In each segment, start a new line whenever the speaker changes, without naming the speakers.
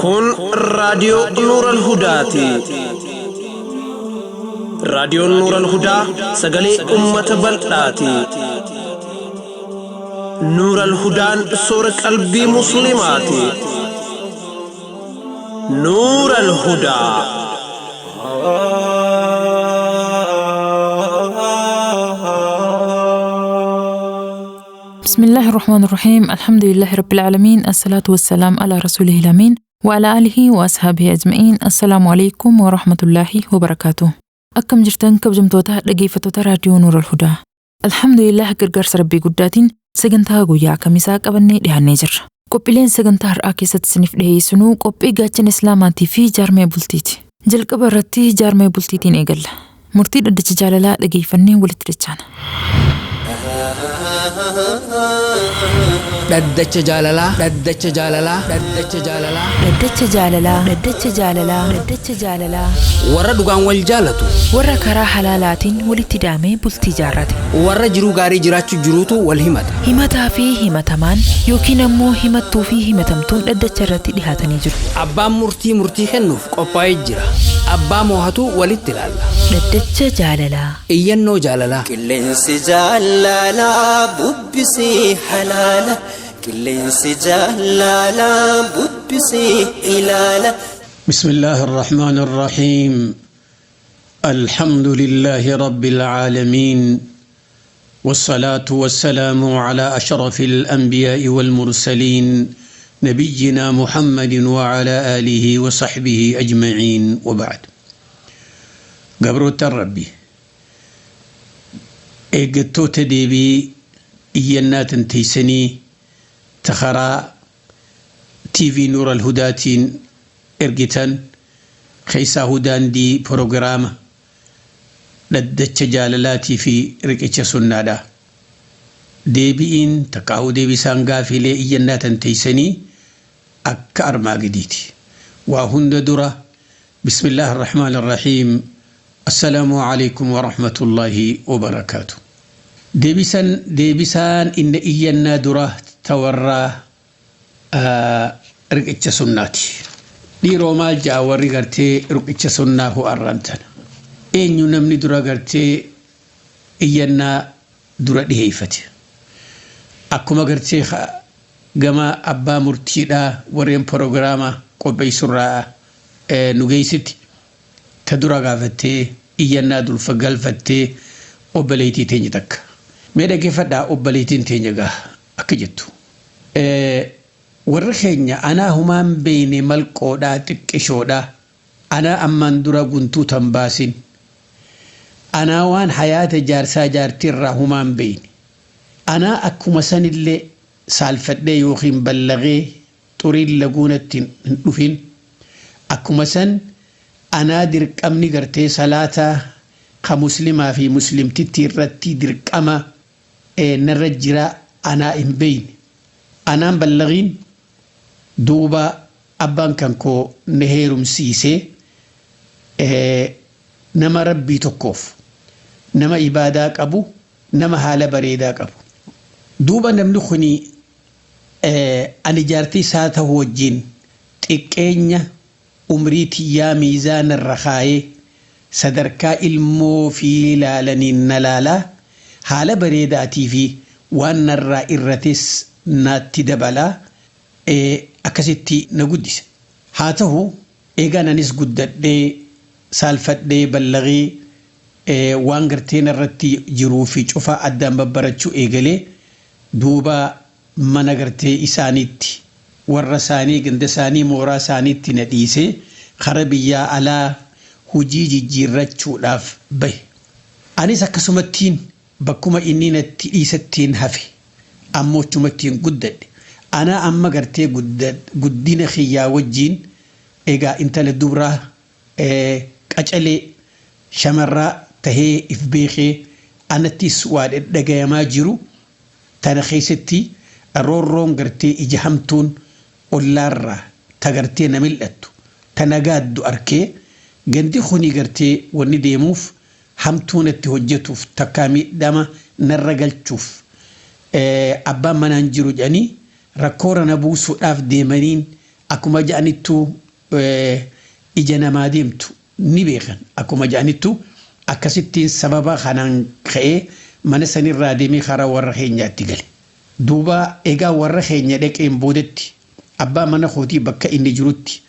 Kun raadiyoo Nuural Hudaati. Raadiyoon Nuural Hudaa sagalee uummata bal'aati. Nuural Hudaan soora qalbii Musliimaati. Nuural Hudaa.
بسم الله الرحمن الرحيم، الحمد لله رب العالمين، الصلاة والسلام على رسوله الأمين وعلى آله وأصحابه أجمعين. السلام عليكم ورحمة الله وبركاته. Akkam jirtan kabajamtoota dhaggeeffattoota raadiyoo Nuur al-Hudaa? Alhamdulillah, gargaarsa Rabbii guddaatiin sagantaa guyyaa kamisaa qabannee dhiyaannee jirra. Qophiileen sagantaa har'aa keessatti isiniif dhiyeessinuu qophii gaachana Islaamaatii fi jaarmee bultiiti. Jalqaba irratti jaarmee bultiitiin eegalla. Murtii dhaddacha jaalalaa dhageeffannee walitti dachaana.
Dhaddacha jaalalaa, dhaddacha jaalalaa, dhaddacha jaalalaa.
Dhaddacha jaalalaa, dhaddacha jaalalaa, dhaddacha jaalalaa.
Warra dhugaan wal jaalatu.
Warra karaa halaalaatiin walitti daamee bultii jaarrate.
Warra jiruu gaarii jiraachuu jiruutu wal himata.
Himataa fi himatamaan yookiin ammoo himattuu fi himatamtuun dhaddacha irratti dhihaatanii jiru.
Abbaan murtii murtii kennuuf qophaa'ee jira. Abbaa moohatu walitti ilaalla.
Dhaddacha jaalalaa.
Iyyannoo jaalalaa.
Qilleensi jaalalaa bubbisee halaala. Qilleensi jaalalaa bubbisee ilaala.
بسم الله الرحمن الرحيم، الحمد لله رب العالمين، والصلاة والسلام على أشرف الأنبياء والمرسلين، نبينا محمد وعلى آله وصحبه أجمعين، وبعد. Gabroota Rabbii, eeggattoota deebii iyyannaatin teeysanii ta karaa TV Nuur al-Hudaatiin ergitan, keessaa daandii proogiraama dhaddacha jaalalaatii fi riqicha sunnaadha. Deebi'iin takkaa'uu deebisaan gaafiilee iyyannaa tan teeysanii akka armaa gadiiti. Waa hunda dura, بسم الله الرحمن الرحيم، السلام عليكم ورحمة الله وبركاته. Deebisan deebisaan inni iyyannaa dura tawarraa riqicha sunnaati. Dhiiroo, maal ja'a warri gartee riqicha sunnaa ho'arraan tana? Eenyu namni dura gartee iyyannaa dura dhiheeffate? Akkuma gartee gama abbaa murtiidhaa warreen proogiraama qopheessurraa nu geessitti, ta dura gaafattee iyyannaa durfa galfattee obboleettii teenya takka. Mee dhaggeeffadhaa, obboleettiin teenya gaa akka jettu. Warri keenya anaa humaan beeyne, malqoodhaa xiqqishoodhaa, anaa ammaan dura guntuu tan baasin, anaa waan hayaata jaarsaa jaartiirraa humaan beeyne, anaa akkuma sanillee saalfadhee yookiin ballaqee xuriin laguunatti hin dhufin, akkuma san anaa dirqamni gartee salaataa ka muslimaa fi muslimtitti irratti dirqama narra jira anaa hin beeyne, anaan ballaqiin. Duuba abbaan kan koo na heerumsiisee, nama Rabbii tokkoof, nama ibaadaa qabu, nama haala bareedaa qabu. Duuba namni kuni ani jaartii isaa ta'u wajjin xiqqeenya umrii tiyyaa miizaana irra kaayee sadarkaa ilmoo fi ilaalaniin na laalaa, haala bareedaatii fi waan narraa irrates naatti dabalaa, akkasitti na guddise. Haa ta'u, eegaan anis guddadhee saalfadhee ballaqee waan garteen irratti jiruu fi cufa addaan babbarachuu eegalee, duuba mana gartee isaaniitti, warra isaanii, ganda isaanii, mooraa isaaniitti na dhiisee kara biyyaa alaa hojii jijjiirrachuudhaaf bahe. Anis akkasumattiin bakkuma inni natti dhiisattiin hafe, ammoo achumattiin guddadhe. Anaa amma gartee guddina kiyyaa wajjiin egaa intala dubraa qacalee shamarraa tahee if beekee, anattis waa dhagayamaa jiru tana keessatti roorroon gartee ija hamtuun ollaarraa ta gartee na mil'attu, ta nagaaddu arkee, gandi kuni gartee wanni deemuuf hamtuun itti hojjetuuf takkaa miidhama narra galchuuf abbaan manaan jiru jedhanii rakkoora na buusuudhaaf deemaniin akkuma ja'anittu ija namaa deemtu ni beekan akkuma ja'anittu akkasittiin sababa kanaan ka'ee mana sanirraa deemee karaa warra keenyaatti gale. Duuba egaa warra keenya dhaqeen boodetti abbaa mana kootii bakka inni jirutti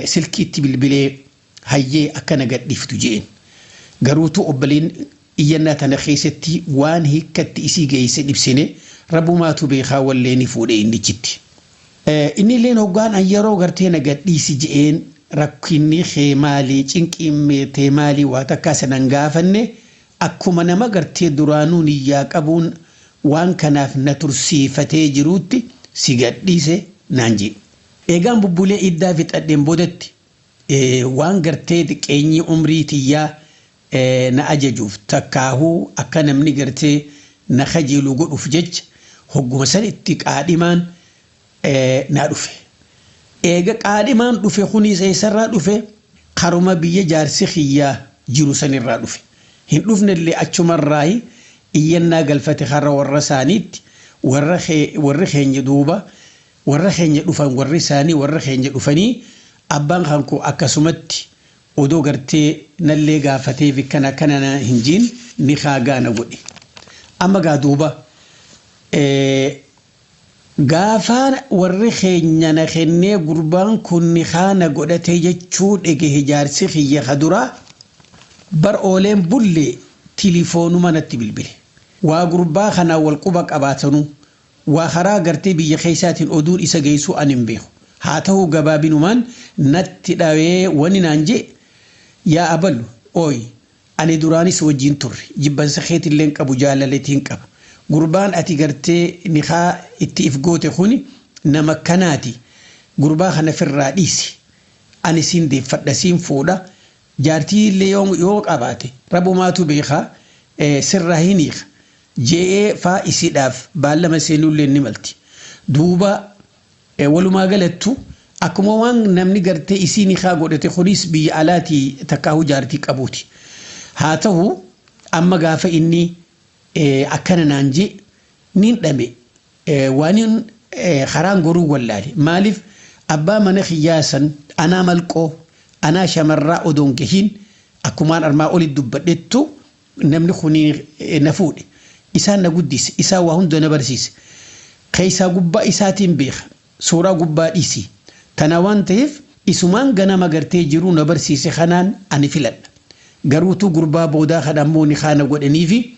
silkiitti bilbilee hayyee akkana gadhiiftu jeen. Garuutu obboleen iyyannaa tana keessatti waan hiikkatti isii geesse dhibsine rabbumaatu beekaa wallee fuudhee inni jitti. Inni illeen hoggaan an yeroo gartee na gadhiisi je'een rakkinni kee maalii cinqiin meetee maalii waa takkaa sanan gaafanne akkuma nama gartee duraanuu niyyaa qabuun waan kanaaf na tursiifatee jiruutti si gadhiise naan jedhe. Eegaan bubbulee iddaa fixadheen boodatti waan gartee xiqqeenyi umrii tiyyaa na ajajuuf takkaahuu akka namni gartee na kajeelu godhuuf jecha hogguma san itti qaadhimaan naa dhufe. Eega qaadhimaan dhufe kunis eessarraa dhufe karuma biyya jaarsi kiyyaa jiru sanirraa dhufe. Hin dhufnellee achumarraayi iyyannaa galfate karra warra isaaniitti warri keenya duuba warra keenya dhufan warri isaanii warra keenya dhufanii abbaan kan koo akkasumatti odoo gartee nallee gaafatee fi kana kana hin jiin ni gaana godhe. Amma gaa duuba gaafaan warri keenya na kennee gurbaan kun ni kaana godhate jechuu dhagahe jaarsi kiyya kaduraa bar ooleen bulle tilifoonuma natti bilbile. Waa gurbaa kanaa wal quba qabaatanuu waa karaa gartee biyya keessaatiin oduun isa geessuu ani hin beeku. Haa ta'u gabaabinumaan natti dhawee wani naan jee yaa aballu ooyi ani duraanis wajjin turre jibbansa keetillee qabu jaalaleetiin qaba. Gurbaan ati gartee nikaa itti if goote kuni nama kanaati. Gurbaa kana firraa dhiisi. Ani siin deeffadha siin fuudha. Jaartii illee yoo qabaate rabbumaatu beekaa sirraa hin hiika. Je'ee faa isiidhaaf baallama seenullee ni malti. Duuba walumaa galattu akkuma waan namni gartee isii nikaa godhate kunis biyya alaatii takkaahuu jaartii qabuuti. Haa ta'u amma gaafa inni akkana naan jee niin dhame waan karaan goruu wallaale maaliif abbaa mana kiyyaasan anaa malqoo anaa shamarraa odoon gahiin akkumaan armaa olitti dubbadhettu namni kun na fuudhe isaan na guddise isaan waa hunda na barsiise keessaa gubbaa isaatiin beeka suuraa gubbaa dhiisi tana waan ta'eef isumaan ganama gartee jiruu na barsiise kanaan ani filadha garuutu gurbaa boodaa kan ammoo ni kaana godhaniifi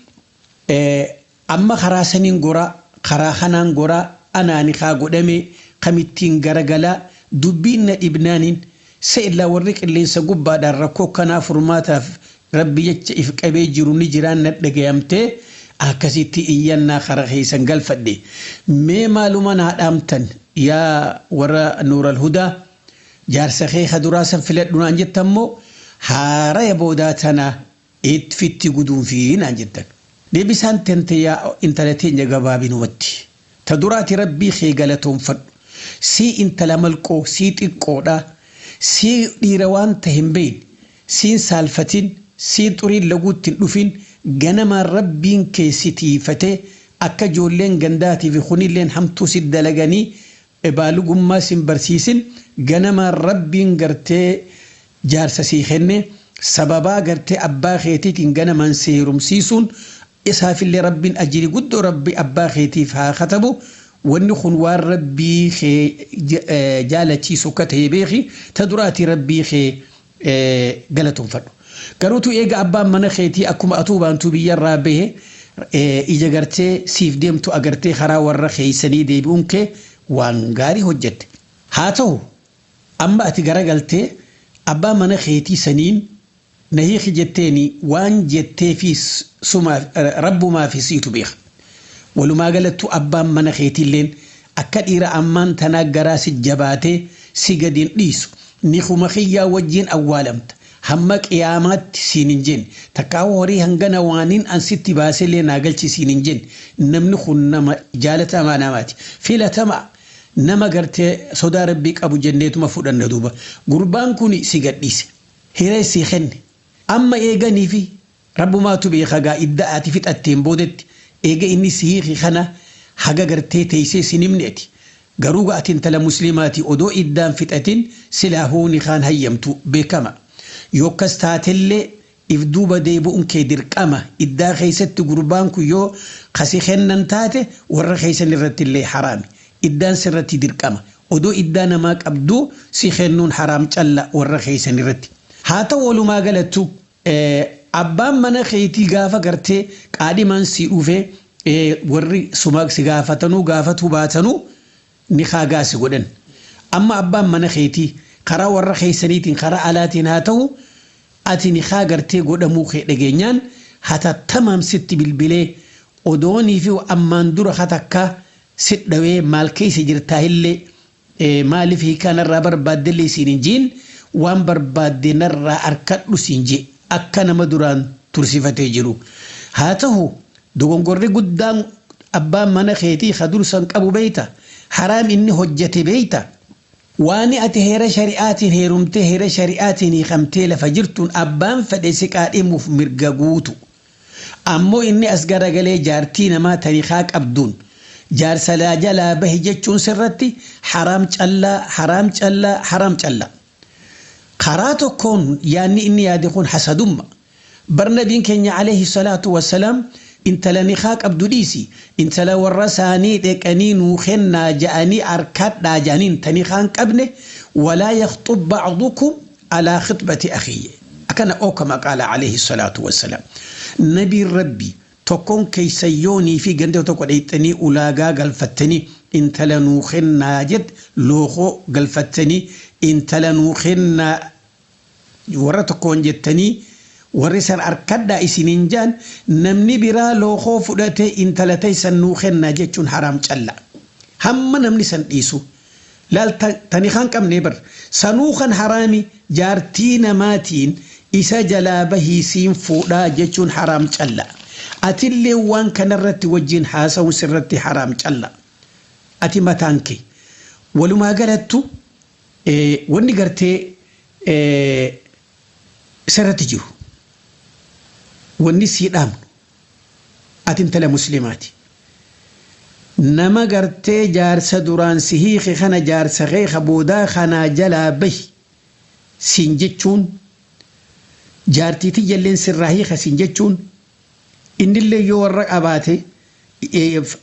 amma karaa saniin goraa karaa kanaan goraa anaani kaa godhame kamittiin garagalaa dubbiin na dhibnaaniin se'illaa warri qilleensa gubbaadhaan rakkoo kanaa furmaataaf rabbi jecha if qabee jiru ni jiraan na dhagayamtee akkasitti iyyannaa kara keessan galfadhe mee maaluma naa dhaamtan yaa warra nuural hudaa jaarsa kee kaduraa san filadhu naan jettammoo haaraya boodaa tana itfitti guduunfii naan jettan. Deebisaan tante yaa intala teenya gabaabinumatti. Ta duraati rabbii kee galatoonfadhu. Sii intala malqoo, sii xiqqoodha. Sii dhiira waan ta'e hin beekne, siin saalfatin, sii xuriin laguutti hin dhufin, ganamaan rabbiin kee si tiifatee akka ijoolleen gandaatii fi kunilleen hamtuu si dalaganii baalugummaa sin barsiisin ganamaan rabbiin gartee jaarsa sii kenne sababaa gartee abbaa keetiitiin ganamaan si heerumsiisuun isaafillee rabbiin ajiri guddoo rabbi abbaa keetiif haa katabu wanni kun waan rabbii kee jaalachiisu akka ta'e beeki ta duraati rabbii kee galatoonfadhu. Garuutu eega abbaan mana keetii akkuma atuu baantuu biyyarraa bahe ija gartee siif deemtu agartee karaa warra keeysanii deebi'uun kee waan gaarii hojjette. Haa ta'u amma ati garagaltee abbaa mana keetii saniin na hiiki jetteeni waan jettee fi rabbumaa fi siitu beeka. Walumaa galattu abbaan mana keetiilleen akka dhiira ammaan tanaa garaa si jabaatee si gadiin dhiisu ni kuma kiyyaa wajjiin awwaalamta. Hamma qiyaamaatti siin hin jenne takkaa horii hangana waaniin an sitti baasellee naa galchi siin hin jenne namni kun nama jaalatamaa namaati. Filatamaa nama gartee sodaa rabbii qabu jenneetuma fudhanna duuba. Gurbaan kun si gadhiise. Hiree si kenne. Amma eeganii fi Rabbumaatu beeka gaa idda ati fixatteen boodetti eega inni si hiiki kana haga gartee teessee sin himneeti. Garuu gaa ati intala musliimaati odoo iddaan fixatin silaa huuni kaan hayyamtu beekama. Yokkas taatellee if duuba deebi'uun kee dirqama iddaa keessatti gurbaan kun yoo kasi kennan taate warra keessan irratti illee haraami. Iddaan sirratti dirqama. Odoo iddaa namaa qabduu si kennuun haraam calla warra keessan irratti. Haa ta'u walumaa galattu abbaan mana keetii gaafa gartee qaadhimaan si dhufee warri suma si gaafatanuu gaafatuu baatanuu ni kaagaasi godhan. Amma abbaan mana keetii karaa warra keessaniitiin karaa alaatiin haa ta'u ati ni gartee godhamuu kee dhageenyaan hatattamaan sitti bilbilee odoonii fi ammaan dura hatakka sit dhawee maal keessa jirtaa illee maaliif hiikaa narraa barbaaddellee siin hin jiin waan barbaadde narraa arkadhu siin jee akka nama duraan tursiifatee jiru. Haa ta'u dogongorri guddaan abbaan mana keetii kadursan qabu beeyta haraam inni hojjete beeyta. Waan ati heera shari'aatiin heerumtee heera shari'aatiin hiikamtee lafa jirtuun abbaan fedhe si qaadhimuuf mirga guutu. Ammoo inni as garagalee jaartii namaa tariikaa qabduun jaarsa jalaa bahi jechuun sirratti haraam callaa haraam callaa haraam callaa. Karaa tokkoon yaanni inni yaade kun hasadumma. Bar nabiin keenya alayhi salaatu wassalaam intala nikaa qabdu dhiisi intala warra isaanii dheqanii nuu kennaa ja'anii arkadhaa ja'aniin ta nikaa hin qabne walaa yakxub bacdukum alaa khixbati akhiihi akkana ookama qaala alayhi salaatu wassalaam nabiin rabbi tokkoon keeysan yoonii fi ganda tokko dheeyxanii ulaagaa galfattanii intala nuu kennaa jette lookoo galfattanii intala nuu kennaa warra tokkoon jettanii warri san arkadhaa isiniin jaan namni biraa lookoo fudhatee intala teessan nuu kennaa jechuun haraam calla. Hamma namni san dhiisu. Laal tani kan qabne bar sanuu kan haraami jaartii namaatiin isa jalaa bahii siin fuudhaa jechuun haraam calla. Atillee waan kanarratti wajjin haasa'uun sirratti haraam calla. Ati mataan kee. Walumaa galattu wanni gartee sirratti jiru. Wanni sii dhaamnu ati intala musliimaati. Nama gartee jaarsa duraan si hiike kana jaarsa keeka boodaa kanaa jalaa bahi siin jechuun jaartii tiyyalleen sirraa hiika siin jechuun innillee yoo warra qabaate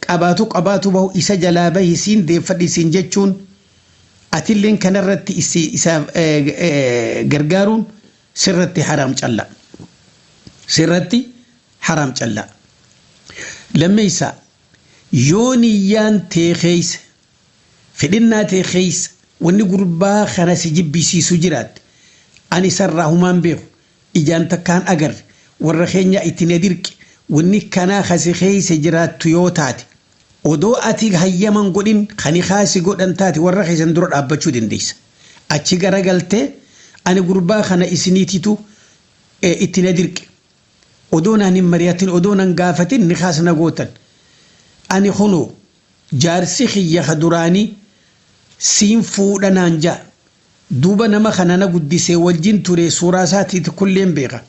qabaatu qabaatu bahu isa jalaa bahi siin deeffadhi siin jechuun atilleen kanarratti isa gargaaruun sirratti haraam calla. Sirratti haraam calla. Lammeessaa yoo niyyaan tee keessa fedhinnaa tee keessa wanni gurbaa kana si jibbisiisu jiraatte ani sarraa humaan beeku ijaan takkaan agarre warra keenya itti na dirqe wanni kanaa kasi keessa jiraattu yoo taate odoo ati hayyaman godhin kan kaasi godhan taate warra keessan dura dhaabbachuu dandeessa. Achi garagaltee ani gurbaa kana isiniititu itti na dirqe odoo naan hin mari'atin odoo nan gaafatin ni kaas na gootan. Ani kunoo jaarsi kiyya ka duraanii siin fuudha naan ja'a. Duuba nama kana na guddisee wajjin ture suuraa isaatiiti kulleen beeka.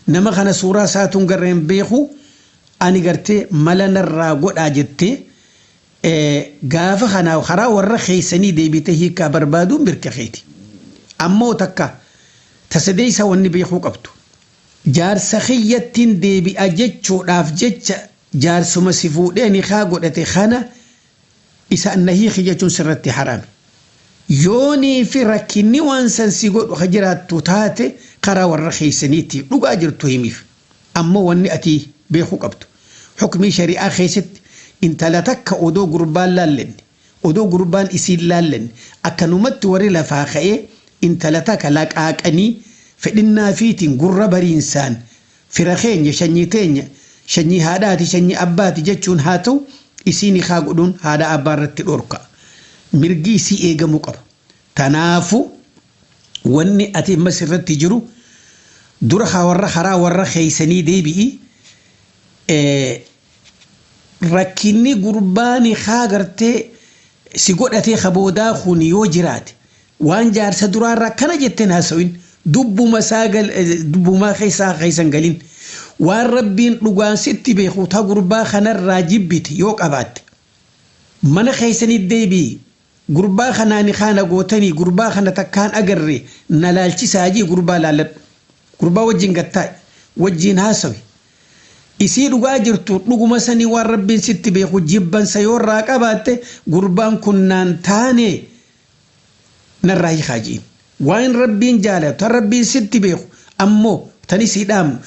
Nama kana suuraa isaatuun garreen beeku ani gartee mala narraa godhaa jettee gaafa kana karaa warra keessanii deebitee hiikaa barbaaduun mirga keeti. Ammoo takka tasadeessa wanni beekuu qabdu. Jaarsa kiyyattiin deebi'a jechuudhaaf jecha jaarsuma si fuudhee nikaa godhate kana isa na hiiki jechuun sirratti haraami. Yoonii fi rakkinni waan san si godhu ka jiraattu taate karaa warra keessaniitiif dhugaa jirtu himiif. Ammoo wanni ati beekuu qabdu. Hukmii shari'aa keessatti intala takka odoo gurbaan laallanne odoo gurbaan isiin laallanne akkanumatti warri lafaa ka'ee intala takka laqaaqanii fedhinnaa fiitiin gurra bariinsaan fira keenya shanyii teenya shanyii haadhaati shanyii abbaati jechuun haa ta'u isiin haa godhuun haadha abbaa irratti dhorka. Mirgi isii eegamuu qaba. Tanaafu wanni ati ammas irratti jiru dura warra karaa warra keeysanii deebi'i rakkinni gurbaani haa gartee si godhatee kaboodaa kun yoo jiraate waan jaarsa duraarraa akkana jetteen haasawin dubbuma isaa dubbumaa keessaa keessan galin Waan rabbiin dhugaan sitti beeku ta gurbaa kanarraa jibbite yoo qabaatte mana keessanii deebii gurbaa kanaani kana gootanii gurbaa kana takkaan agarre na laalchisaa jii gurbaa laalladhu gurbaa wajjin gattaa'e wajjin haasawi isii dhugaa jirtu dhuguma sanii waan rabbiin sitti beeku jibbansa yoo irraa qabaatte gurbaan kun naan taane narraa hiikaa jiin waan rabbiin jaalatu tan rabbiin sitti beeku ammoo tan isii dhaamu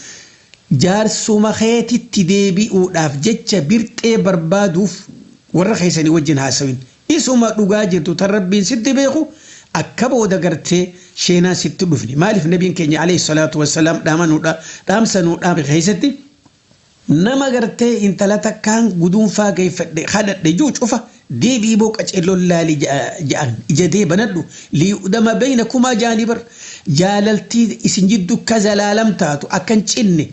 jaarsuma keetitti deebi'uudhaaf jecha birxee barbaaduuf warra keessanii wajjin haasawin isuma dhugaa jirtu tan rabbiin sitti beeku akka booda gartee sheenaan sitti dhufne maaliif nabiin keenya alayhi salaatu wassalaam dhaamanuudha dhaamsanuudha keessatti nama gartee intala takkaan guduunfaa geeffadhe kadhadhe juu cufa deebii boo qaceelloon laali ja'an ija deebanadhu liyudama bayna kumaa ja'anii bar jaalaltii isin jiddu akka zalaalam taatu akka hin cinne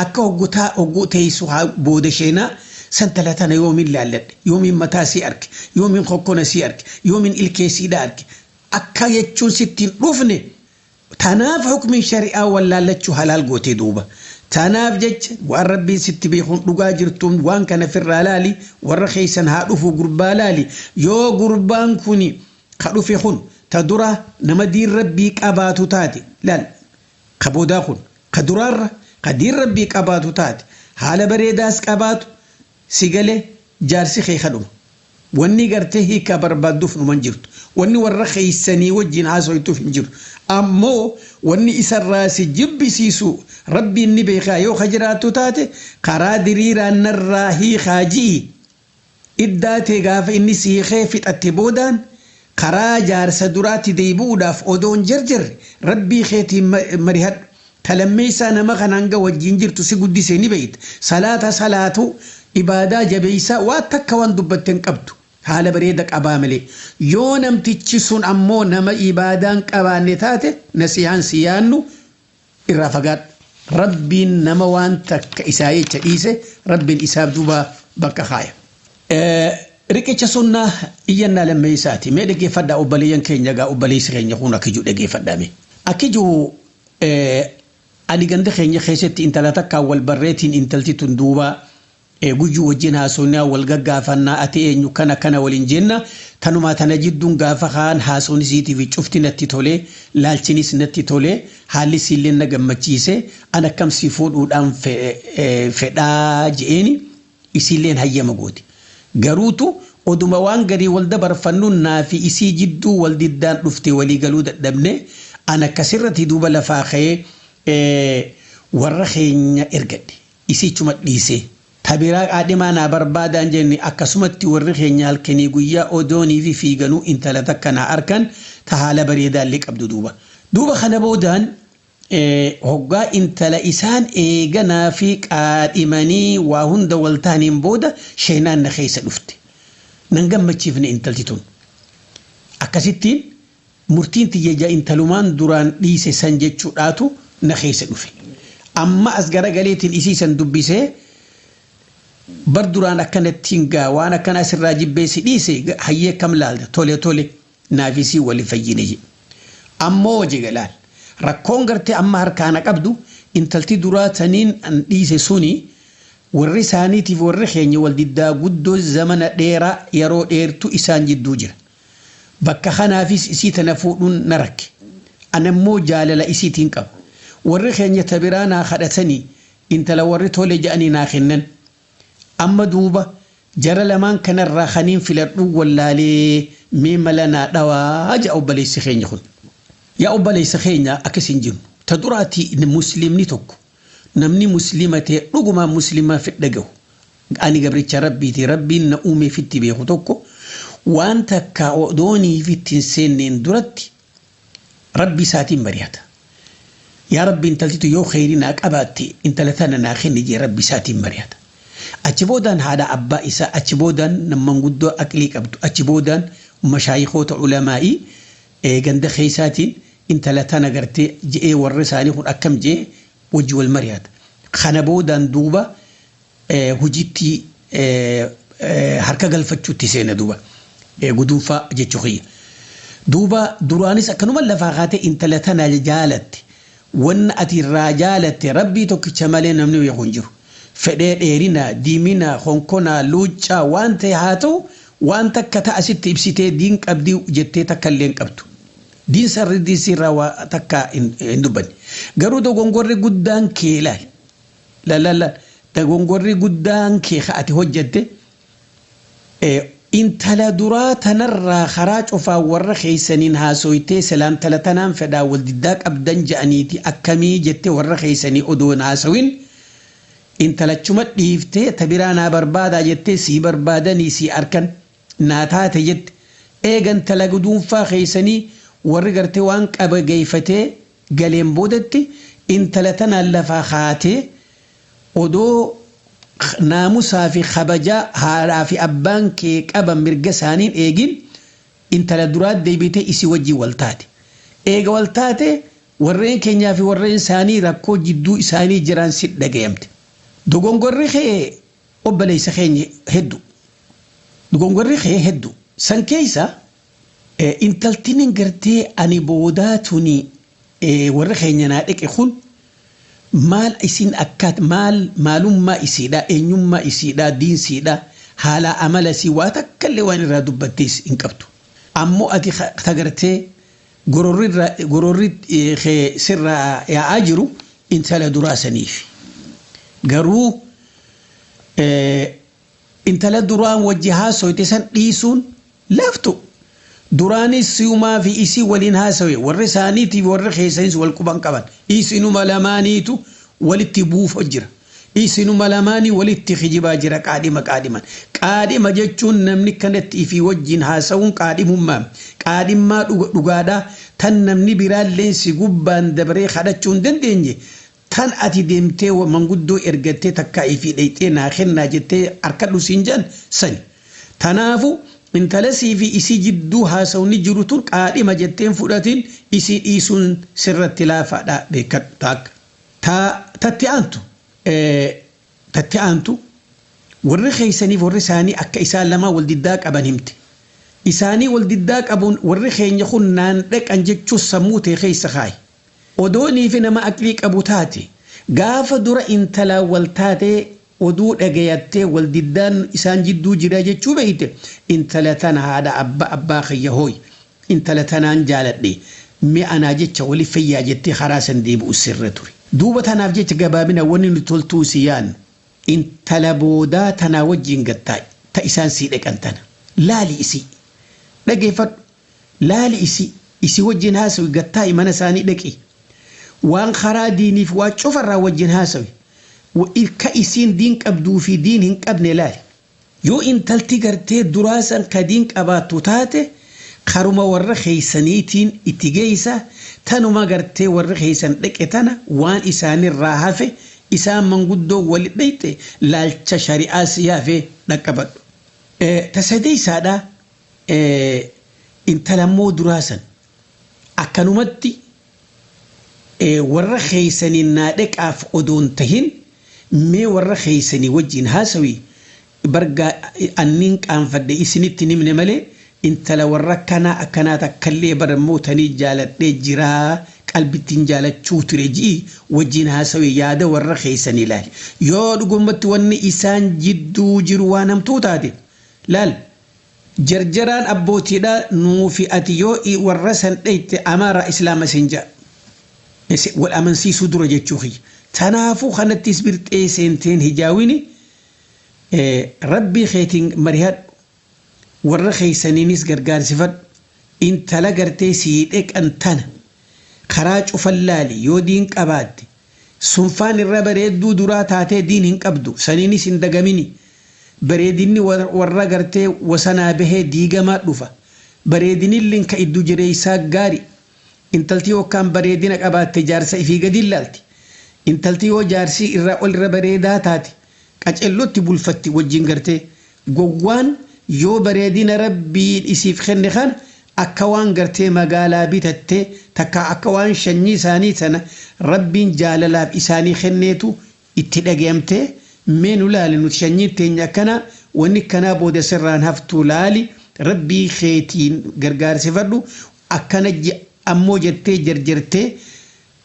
akka hoggutaa hogguu teessu booda sheenaa santala tana yoomiin laalladhe yoomiin mataa sii arge yoomiin hokkona sii arge yoomiin ilkee siidha arge akka jechuun sittiin dhufne tanaaf hukmiin shari'aa wallaallachuu halaal gootee duuba. Tanaaf jecha waan rabbiin sitti beekuun dhugaa jirtuun waan kana firraa laali warra keessan haa dhufu gurbaa laali yoo gurbaan kun ka dhufe kun ta dura nama diin rabbii qabaatu taate laal ka boodaa kun ka duraarra ka diin rabbii qabaatu taate haala bareedaas qabaatu si galee jaarsi kee kadhuma. Wanni gartee hiikaa barbaadduuf numan jirtu. Wanni warra keeysanii wajjin haasoytuuf hin jiru. Ammoo wanni isarraa si jibbisiisu rabbiin ni beekaa yoo ka jiraattu taate karaa diriiraan narraa hiikaa ji'i. Iddaa ta'e gaafa inni si hiikee fixatte boodaan karaa jaarsa duraatti deebi'uudhaaf odoon jarjarre rabbii keetiin marihadhu. Talammeessaa nama kan hanga wajjin jirtu si guddisee ni beeyta. Salaata salaatu ibaadaa jabeessaa waa takka waan dubbatte hin qabdu. Haala bareeda qabaa malee. Yoo namtichi sun ammoo nama ibaadaan qabaanne taate nasihaan si yaannu irraa fagaadhu. Rabbiin nama waan takka isaa jecha dhiise rabbiin isaaf duuba bakka kaaya. Riqicha sunnaa iyyannaa lammeessaati. Mee dhaggeeffadhaa obboleeyyan keenya gaa obboleessi keenya kun akka jiru dhaggeeffadhaa mee. Akki jiru ani ganda keenya keessatti intala takkaan wal barreetiin intalti tun duuba guyyuu wajjin haasofnaa wal gaggaafannaa ati eenyu kana kana waliin jenna tanumaa tana jidduun gaafa kaan haasofni isiitiif cufti natti tolee laalchinis natti tolee haalli isiillee na gammachiise an akkam si fuudhuudhaan fedhaa je'eeni isiilleen hayyama gooti. Garuutu oduma waan garii wal dabarfannu naa fi isii jidduu wal diddaan dhufte walii galuu dadhabne an akkasirratti duuba lafaa ka'ee warra keenya ergadhe isichuma dhiisee. Tabiraa qaadhimaa naa barbaadaan jenne akkasumatti warri keenya halkanii guyyaa odoonii fi fiiganuu intala takka naa arkan ta haala bareedaallee qabdu duuba. Duuba kana boodaan hoggaa intala isaan eeganaa fi qaadhimanii waa hunda wal ta'aniin booda sheenaan na keessa dhufte. Nan gammachiifne intalti tun. Akkasittiin murtiin tiyya intalumaan duraan dhiise san jechuudhaatu na keessa dhufe. Amma as garagaleetiin isii san dubbisee bar duraan akkanattiin gaa waan akkana asirraa jibbeessi dhiise hayyee kam laalta tole tole naafisii wali fayyine jedhe. Ammoo hojii laal rakkoon gartee amma harkaana qabdu intalti duraa taniin an dhiise suni warri isaaniitiif warri keenya wal diddaa guddoo zamana dheeraa yeroo dheertu isaan jidduu jira. Bakka kanaafis isii tana fuudhuun na rakke. Anammoo jaalala isiitiin qaba. Warri keenya tabiraa naa kadhatanii intala warri tole jedhanii naa kennan. Amma duuba jara lamaan kanarraa kaniin filadhuu wallaalee mee mala naa dhawaa jedha obboleessi keenya kun. Yaa obboleessa keenya akkas hin jiru. Ta duraatii musliimni tokko namni musliima ta'e dhugumaan musliimaa fedha gahu. Ani gabricha rabbiiti rabbiin na uumee fitti beeku tokko waan takka odoonii fi ittiin seenneen duratti rabbi isaatiin mari'ata. Yaa rabbi intaltitu yoo kheyrii naa qabaatte intala tana naa kenni jee rabbi isaatiin mari'ata. Achi boodaan haadha abbaa isaa achi boodaan manguddoo aqlii qabdu achi boodaan mashaayikoota ulamaa'ii ganda keessaatiin intala tana gartee je'ee warra isaanii kun akkam jee wajji wal mari'ata. Kana boodaan duuba hojiitti harka galfachuutti seena duuba guduunfaa jechuu kiyya. Duuba duraanis akkanuma lafaa kaatee intala tana jaalatte Wanna ati irraa jaalatte rabbii tokkicha malee namni beeku hin jiru. Fedhee dheerina, diimina, honkonaa, luuccaa waan ta'e haa ta'u waan takka ta'a sitti ibsitee diin qabdii jettee takka illee hin qabdu. Diin sarri diin waa takka hin dubbanne. Garuu dogongorri guddaan kee ilaali. Lallaalla dogongorri guddaan kee ati hojjette intala duraa tanarraa karaa cufaa warra keeysaniin haasoytee silaa intala tanaan fedhaa wal diddaa qabdan je'aniiti akkamii jettee warra keeysanii odoo hin haasawin intalachuma dhiiftee ta biraa naa barbaadaa jettee sii barbaadanii sii arkan naa taate jette eega intala guduunfaa keeysanii warri gartee waan qaba geeyfatee galeen boodatti intala tanaan lafaa kaatee odoo naamusaa fi kabajaa haadhaa fi abbaan kee qaban mirga isaaniin eegin intala duraa deebitee isii wajjin wal taate. Eega wal taate warreen keenyaa fi warreen isaanii rakkoo jidduu isaanii jiran si dhagayamte. Dogongorri kee obboleessa keenya hedduu. Dogongorri kee hedduu. San keessa intaltiin gartee ani boodaa tuni warra keenya naa dhaqe kun maal isin akkaat maal maalummaa isiidha eenyummaa isiidha diinsiidha haala amala isii waa takka illee waan irraa dubbattees hin qabdu. Ammoo ati tagartee gororri sirraa yaa'aa jiru intala duraa saniif. Garuu intala duraan wajji haasoyte san dhiisuun laaftu. Duraanis si'umaa fi isii waliin haasawe warri isaaniitiif warri keessanis wal quban qaban. Isinuma lamaaniitu walitti buufa jira. Isinuma lamaanii walitti kijibaa jira qaadhima qaadhiman. Qaadhima jechuun namni kanatti ifii wajjin haasawuun qaadhimummaa. Qaadhimmaa dhugaadhaa tan namni biraallee si gubbaan dabaree kadhachuu hin dandeenye. Tan ati deemtee manguddoo ergattee takkaa ifii dhayxee naa kennaa jettee harkadhu siin jedhan sani. Tanaafu intala sii fi isii jidduu haasawni jiru tun qaadhima jetteen fudhatiin isii dhiisuun sirratti laafaadha beekadhu taakka. Tatti aantu tatti aantu warri keeysaniif warri isaanii akka isaan lamaa wal diddaa qaban himte. Isaanii wal diddaa qabuun warri keenya kun naan dhaqan jechuun sammuu ta'e keessa kaaye. Odoonii fi nama aqlii qabu taate gaafa dura intalaa wal taatee oduu dhagayattee wal diddaan isaan jidduu jira jechuu beeyte intala tana haadha abbaa abbaa kiyya hooy intala tanaan jaaladhe mi'a anaa jecha wali fayyaa jettee karaa san deebi'u sirra ture. Duuba tanaaf jecha gabaabina wanni nu toltuu si yaannu intala boodaa tanaa wajjin gattaa'e ta isaan sii dhaqan tana laali isii dhageeffadhu laali isii isii wajjin haasawi gattaa'e mana isaanii dhaqi waan karaa diiniif waa cufarraa wajjin haasawi. Ka isiin diin qabduu fi diin hin qabne laali. Yoo intalti gartee duraasan ka diin qabaattu taate karuma warra keeysaniitiin itti geeysa tanuma gartee warra keeysan dhaqe tana waan isaanirraa hafe isaan manguddoo wali dhayxe laalcha shari'aa si hafe dhaqqabadhu. Ta sadeeysaadha intalammoo duraasan akkanumatti warra keeysaniin naa dhaqaaf odoon tahin mee warra keeysanii wajjin haasawii bargaa anniin qaanfadhe isinitti nimne malee intala warra akkanaa akkanaa takkallee barmootanii jaaladhee jiraa qalbittiin jaalachuu ture ji'i wajjin haasawii yaada warra keeysanii laali. Yoo dhugumatti wanni isaan jidduu jiru waan hamtuu taate laal jarjaraan abbootiidha nuufi ati yoo warra san dheyte amaara islaama sin ja'a. Wal amansiisuu dura jechuu kiyya. Tanaafuu kanattis birxee seenteen hijaawini rabbii keetiin marihadhu warra keeysaniinis gargaarsifadhu intala gartee sii dheqan tana karaa cufan laali yoo diin qabaatte sunfaan irra bareedduu duraa taatee diin hin qabdu saniinis hin dagamini bareedinni warra gartee wasanaa bahee diigamaa dhufa bareedinillee ka idduu jireessaa gaari intalti yookaan bareedina qabaatte jaarsa ifii gadi ilaalti intalti yoo jaarsii irraa ol irra bareedaa taate qacellotti bulfatti wajjin gartee gowwaan yoo bareedina rabbiin isiif kenne kana akka waan gartee magaalaa bitattee takka akka waan shanyii isaanii sana rabbiin jaalalaaf isaanii kenneetu itti dhagayamtee mee nu laali nuti shanyiin teenya akkana wanni akkanaa booda sirraan haftuu laali rabbii keetiin gargaarsifadhu akkana ammoo jettee jarjartee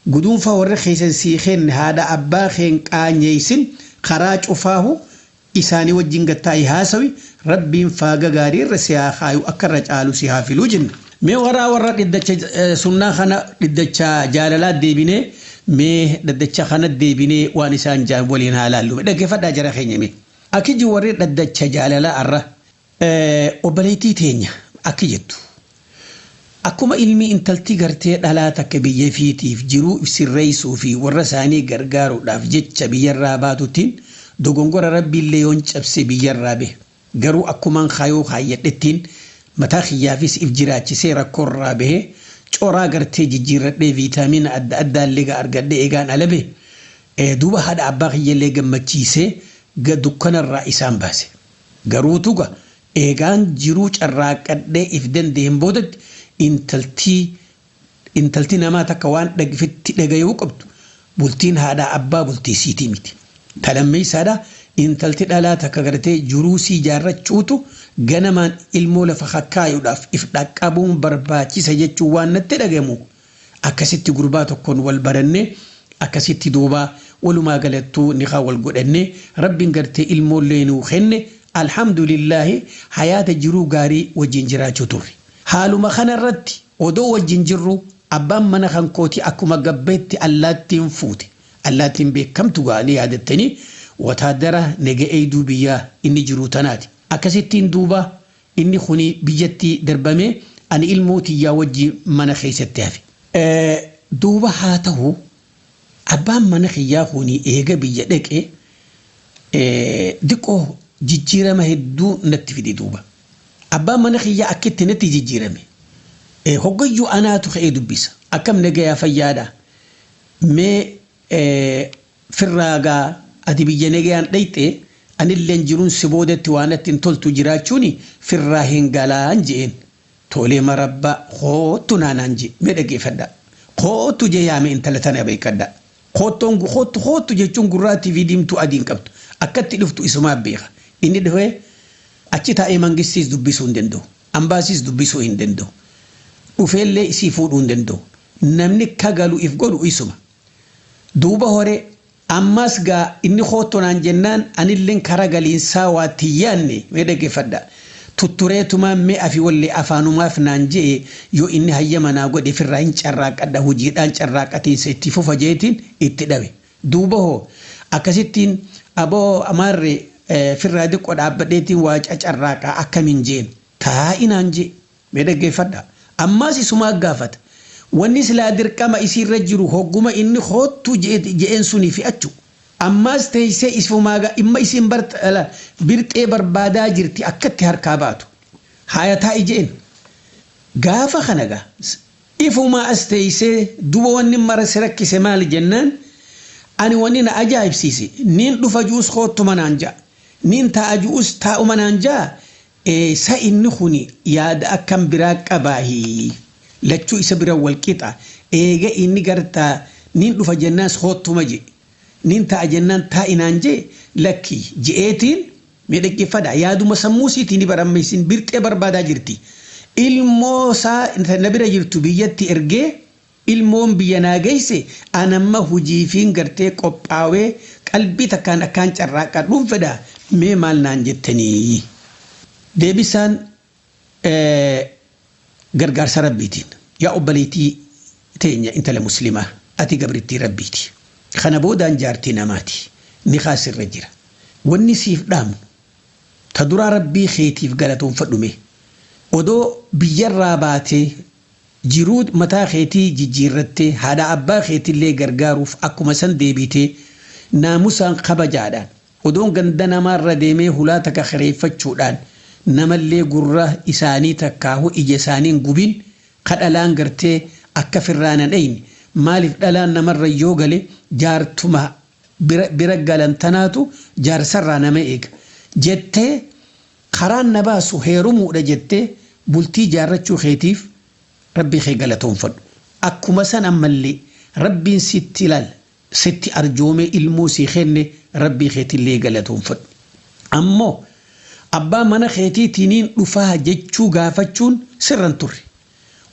Guduunfaa warra keessan sii kenne haadha abbaa keen qaanyeessin karaa cufaahu isaanii wajjin gattaa'ii haasawi rabbiin faaga gaarii irra si haa kaayu akka irra caalu si haa filuu jenna. Mee waraa warra dhiddacha sunnaa kana dhiddacha jaalalaa deebinee mee dhaddacha kana deebinee waan isaan jaan waliin haa laallu dhaggeeffadhaa jara keenya mee. Akiji warri dhaddacha jaalalaa arra obboleettii teenya akki jettu. Akkuma ilmi intalti gartee dhalaa takka biyya fiitiif jiruu sirreessuu fi warra isaanii gargaaruudhaaf jecha biyyarraa baatuttiin dogongora rabbiillee yoon cabse biyyarraa bahe. Garuu akkumaan kaayoo kaayyadhettiin mataa kiyyaafis if jiraachisee rakkoorraa bahee coraa gartee jijjiirradhee viitaamina adda addaallee argadhee eegaan ala bahe duuba haadha abbaa kiyyallee gammachiisee dukkanarraa isaan baase. Garuu tuga eegaan jiruu carraaqadhee if danda'een boodatti intalti namaa takka waan dhagfitti dhagayuu qabdu bultiin haadhaa abbaa bultii siitii miti. Talammeessaadha intalti dhalaa takka gartee jiruu sii jaarrachuutu ganamaan ilmoo lafa hakkaayuudhaaf if dhaqqabuun barbaachisa jechuun waan natti dhagamu. Akkasitti gurbaa tokkoon wal barannee akkasitti duubaa walumaa galattuu niqaa wal godhannee rabbiin gartee ilmoollee nuu kenne alhamdulillaahi hayaata jiruu gaarii wajjin jiraachuu turre. Haaluma kanarratti odoo wajjin jirru abbaan mana kan kooti akkuma gabbeetti allaattiin fuute. Allaattiin beekamtu ga'anii yaadattanii wataadara nega eeyduu biyyaa inni jiru tanaati. Akkasittiin duuba inni kuni biyyatti darbamee ani ilmoo tiyyaa wajjin mana keessatti hafe. Duuba haa ta'u abbaan mana kiyyaa kuni eega biyya dhaqee diqoo jijjiirama hedduu natti fide duuba. Abbaan mana kiyyaa akkitti natti jijjiirame. Hoggayyuu anaatu ka'ee dubbisa. Akkam nagayaa fayyaadha. Mee firraagaa ati biyya nagayaan dhayxee anilleen jiruun si boodatti waan natti hin toltu jiraachuun firraa hin galaan je'een. Tolee marabbaa koottu naanaan jee mee dhaggeeffadha. Koottu jee yaame intala tana beekadha. Koottoon koottu koottu jechuun gurraattii fi diimtuu adii hin qabdu. Akkatti dhuftu isumaa beeka. Inni dhufee achi taa'ee mangistiis dubbisuu hin danda'u. Ambaasiis dubbisuu hin danda'u. Dhufeellee isii fuudhuu hin danda'u. Namni kagalu if godhu isuma. Duuba horee ammas gaa inni koottonaan jennaan anilleen kara galiinsaa waa tiyyaanne mee dhaggeeffadha. Tuttureetumaan mee afi wallee afaanumaaf naan je'e yoo inni hayyama naa godhe firraa hin carraaqadha hojiidhaan carraaqatiinsa itti fufa jeetiin itti dhabe. Duuba hoo akkasittiin aboo amaarre firraa diqqoo dhaabbadheetiin waa cacarraaqaa akkamiin jeen taa'inaan jee mee dhaggeeffadha. Ammas isumaa gaafata. Wanni silaa dirqama isiirra jiru hogguma inni hoottu je'een sunii fi'achu. Ammas teessee isumaa imma isiin birxee barbaadaa jirti akkatti harkaa baatu. Haaya taa'i je'een. Gaafa kana gaa ifumaa as teessee duba wanni mara si rakkise maali jennaan ani wanni na ajaa'ibsiise niin dhufa juus hoottu manaan ja'a. Niin taa'a juus taa'u manaan ja'a. Sa inni kuni yaada akkam biraa qabaahi. Lachuu isa bira wal qixa. Eega inni gartaa niin dhufa jennaas hoottuma je. Niin taa'a jennaan taa'inaan jee lakki je'eetiin mee dhaggeeffadha. Yaaduma sammuu siitiin ni baramma isin birxee barbaadaa jirti. Ilmoo isaa na bira jirtu biyyatti ergee ilmoon biyya naa geesse anamma hojiifiin gartee qophaawee qalbii takkaan akkaan carraaqadhuun fedha mee maal naan jettanii. Deebisaan gargaarsa rabbiitiin yaa obboleettii teenya intala muslimaa ati gabrittii rabbiiti. Kana boodaan jaartii namaati. Ni kaasirra jira. Wanni siif dhaamu ta duraa rabbii keetiif galatoonfadhume odoo biyyarraa baatee jiruu mataa keetii jijjiirrattee haadha abbaa keetillee gargaaruuf akkuma san deebitee naamusaan kabajaadhaan odoon ganda namaarra deemee hulaa takka kireeffachuudhaan namallee gurra isaanii takkaahu ija isaaniin gubin kadhalaan gartee akka firraanan dhayne maaliif dhalaan namarra yoo gale jaartuma bira galan tanaatu jaarsarraa nama eega jettee karaan na baasu heerumuudha jettee bultii jaarrachuu keetiif rabbii kee galatoonfadhu. Akkuma san ammallee rabbiin sitti ilaal sitti arjoomee ilmoo sii kenne rabbii keetillee galatoonfadhu. Ammoo abbaa mana keetiitiniin dhufaa jechuu gaafachuun sirran turre.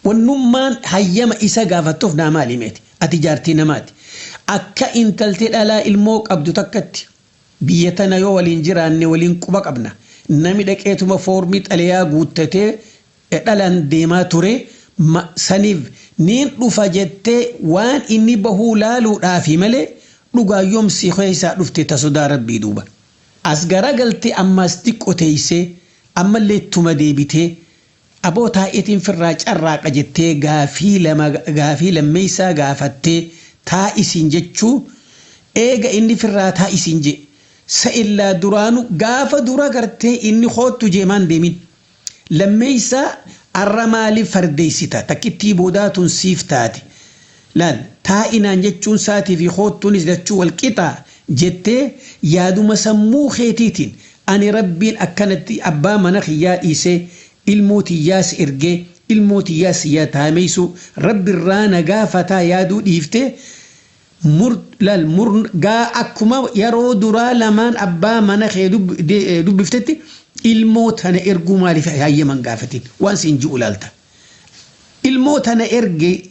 Wannummaan hayyama isa gaafattuuf naa maali meeti? Ati jaartii namaati. Akka intaltee dhalaa ilmoo qabdu takkatti biyya tana yoo waliin jiraanne waliin quba qabna. Nami dhaqeetuma foormii xalayaa guuttatee dhalaan deemaa ture saniif niin dhufa jettee waan inni bahuu laaluudhaafi malee dhugaa yoomsi keessaa dhufte ta sodaa rabbii duuba. As garagaltee ammaas xiqqoo teessee ammallee ittuma deebitee aboo taa'eetiin firraa carraaqa jettee gaafii lama gaafii lammeessaa gaafattee taa'isiin jechuu eega inni firraa taa'isiin jee sa'illaa duraanu gaafa dura gartee inni hoottu jeemaan deemin lammeessaa arra maaliif fardeessita takkittii boodaatuun siif taate laal taa'inaan jechuun saatii fi hoottuunis jechuu wal qixaa jettee yaaduma sammuu keetiitiin ani rabbiin akkanatti abbaa mana kiyyaa dhiisee ilmoo tiyyaas ergee ilmoo tiyyaas yaa taameessu rabbirraa nagaa fataa yaaduu dhiiftee mur laal mur gaa akkuma yeroo duraa lamaan abbaa mana kee dubbiftetti ilmoo tana erguu maaliif hayyaman gaafatin waan siin ji'u laalta. Ilmoo tana ergee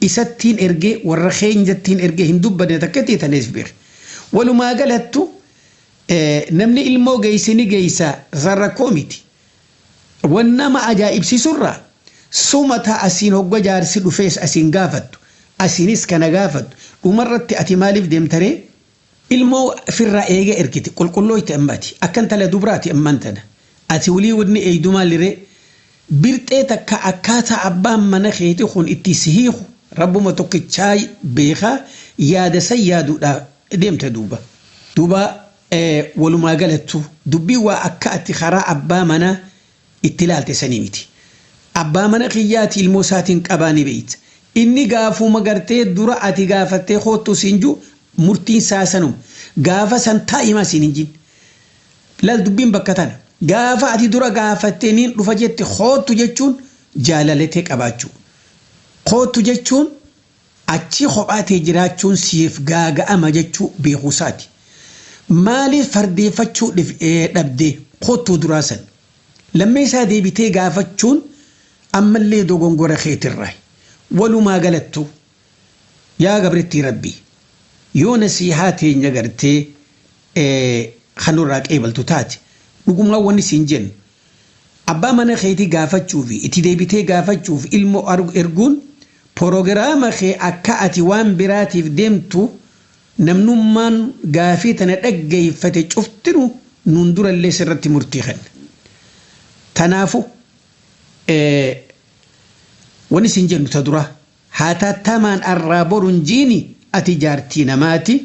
isattiin ergee warra keenyattiin ergee hin dubbanne takkatti tanees beek. Walumaa galattu namni ilmoo geesse ni geessa rakkoo miti. Wan nama ajaa'ibsiisurraa suma ta'a asiin hogga jaarsi dhufees asiin gaafattu asiinis kana gaafattu dhumarratti ati maaliif deemtaree ilmoo firraa eega ergite qulqulloo itti ammaati akkan tala dubraati ammaan tana ati walii wanni eeydu maaliree birxee takka akkaataa abbaan mana keeti kun itti si hiiku rabbuma tokkichaa beekaa yaada san yaaduudhaaf deemta duuba. Duuba walumaa galattu dubbii waa akka ati karaa abbaa manaa itti ilaalte sanii miti. Abbaa mana kiyyaati ilmoo isaatiin qabaa ni beeyta. Inni gaafuma gartee dura ati gaafattee hoottu siin jiru murtiin isaa sanuma. Gaafa san taa'imaa siin hin jin. Laal dubbiin bakka tana. Gaafa ati dura gaafattee niin dhufa jette hoottu jechuun jaalalatee qabaachuu. Hoottu jechuun achi kophaatee jiraachuun siif gaaga'ama jechuu beekuusaati. Maaliif fardeeffachuu dhabdee hoottuu duraa san? Lammeessaa deebitee gaafachuun ammallee dogongora keetirraa. Walumaa galattu yaa gabrittii rabbii yoo nasiihaa teenya gartee kanurraa qeebaltu taate dhugumaa wanni siin jennu abbaa mana keetii gaafachuu fi itti deebitee gaafachuu fi ilmoo erguun proogiraama kee akka ati waan biraatiif deemtu namnummaan gaafii tana dhaggeeffate cuftinu nuun durallee sirratti murtii kenna. Tanaafu wanni siin jennu ta dura haa taattamaan arraa boruun jiini ati jaartii namaati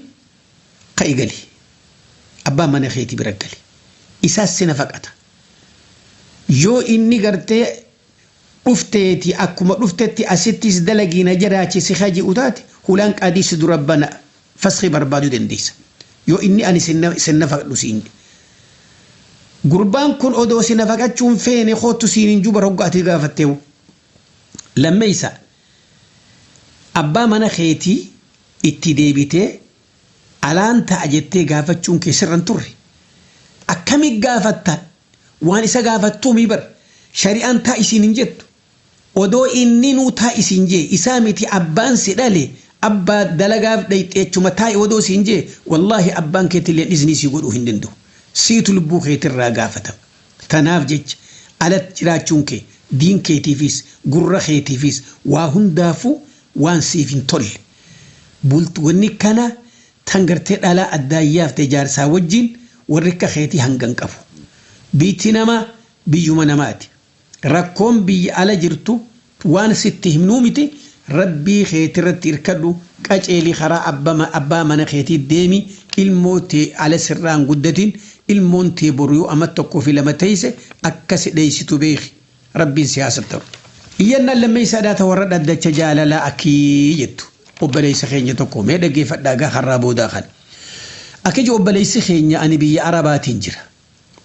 ka'i gali abbaa mana keetii bira gali isaas si nafaqata yoo inni gartee dhufteeti akkuma dhuftetti asittis dalagiina jiraachisi haji utaate hulaan qaadii si dura bana fasxii barbaaduu dandeessa yoo inni ani sin nafaqadhu siin gurbaan kun odoo si nafaqachuun feene kootu siin hin juba rogga ati gaafatteewu lammeessa abbaa mana keetii itti deebitee alaan ta'a jettee gaafachuun kee sirran turre akkami gaafatta waan isa gaafattuu mi bar shari'aan taa isiin hin jettu odoo inni nuu taa isiin jee isaa miti abbaan si dhale abbaa dalagaaf dhayxeechuma taa'i odoo siin jee wallaahi abbaan keetillee dhiisni sii godhuu hin danda'u siitu lubbuu keetirraa gaafatama tanaaf jecha alatti jiraachuun kee diin keetiifis gurra keetiifis waa hundaafuu waan siif hin tolle wanni kana tan gartee dhalaa addaayyaaf jaarsaa wajjin warri akka keetii hangan qabu. Biitti namaa biyyuma namaati. Rakkoon biyya ala jirtu waan sitti himnuu miti rabbii keetirratti hirkadhu qaceelii karaa abbaa mana keetii deemi ilmoo tee ala sirraan guddatin ilmoon tee boru yoo amma tokkoo fi lama teesse akka si dheessitu beeki rabbiin siyaasa ta'u. Iyyannaan lammeessaadhaa ta warra dhaddacha jaalalaa akkii jettu. Obboleessa keenya tokko mee dhaggeeffadhaa gaa har'aa boodaa kana. Akkiji obboleessi keenya ani biyya Arabaatiin jira.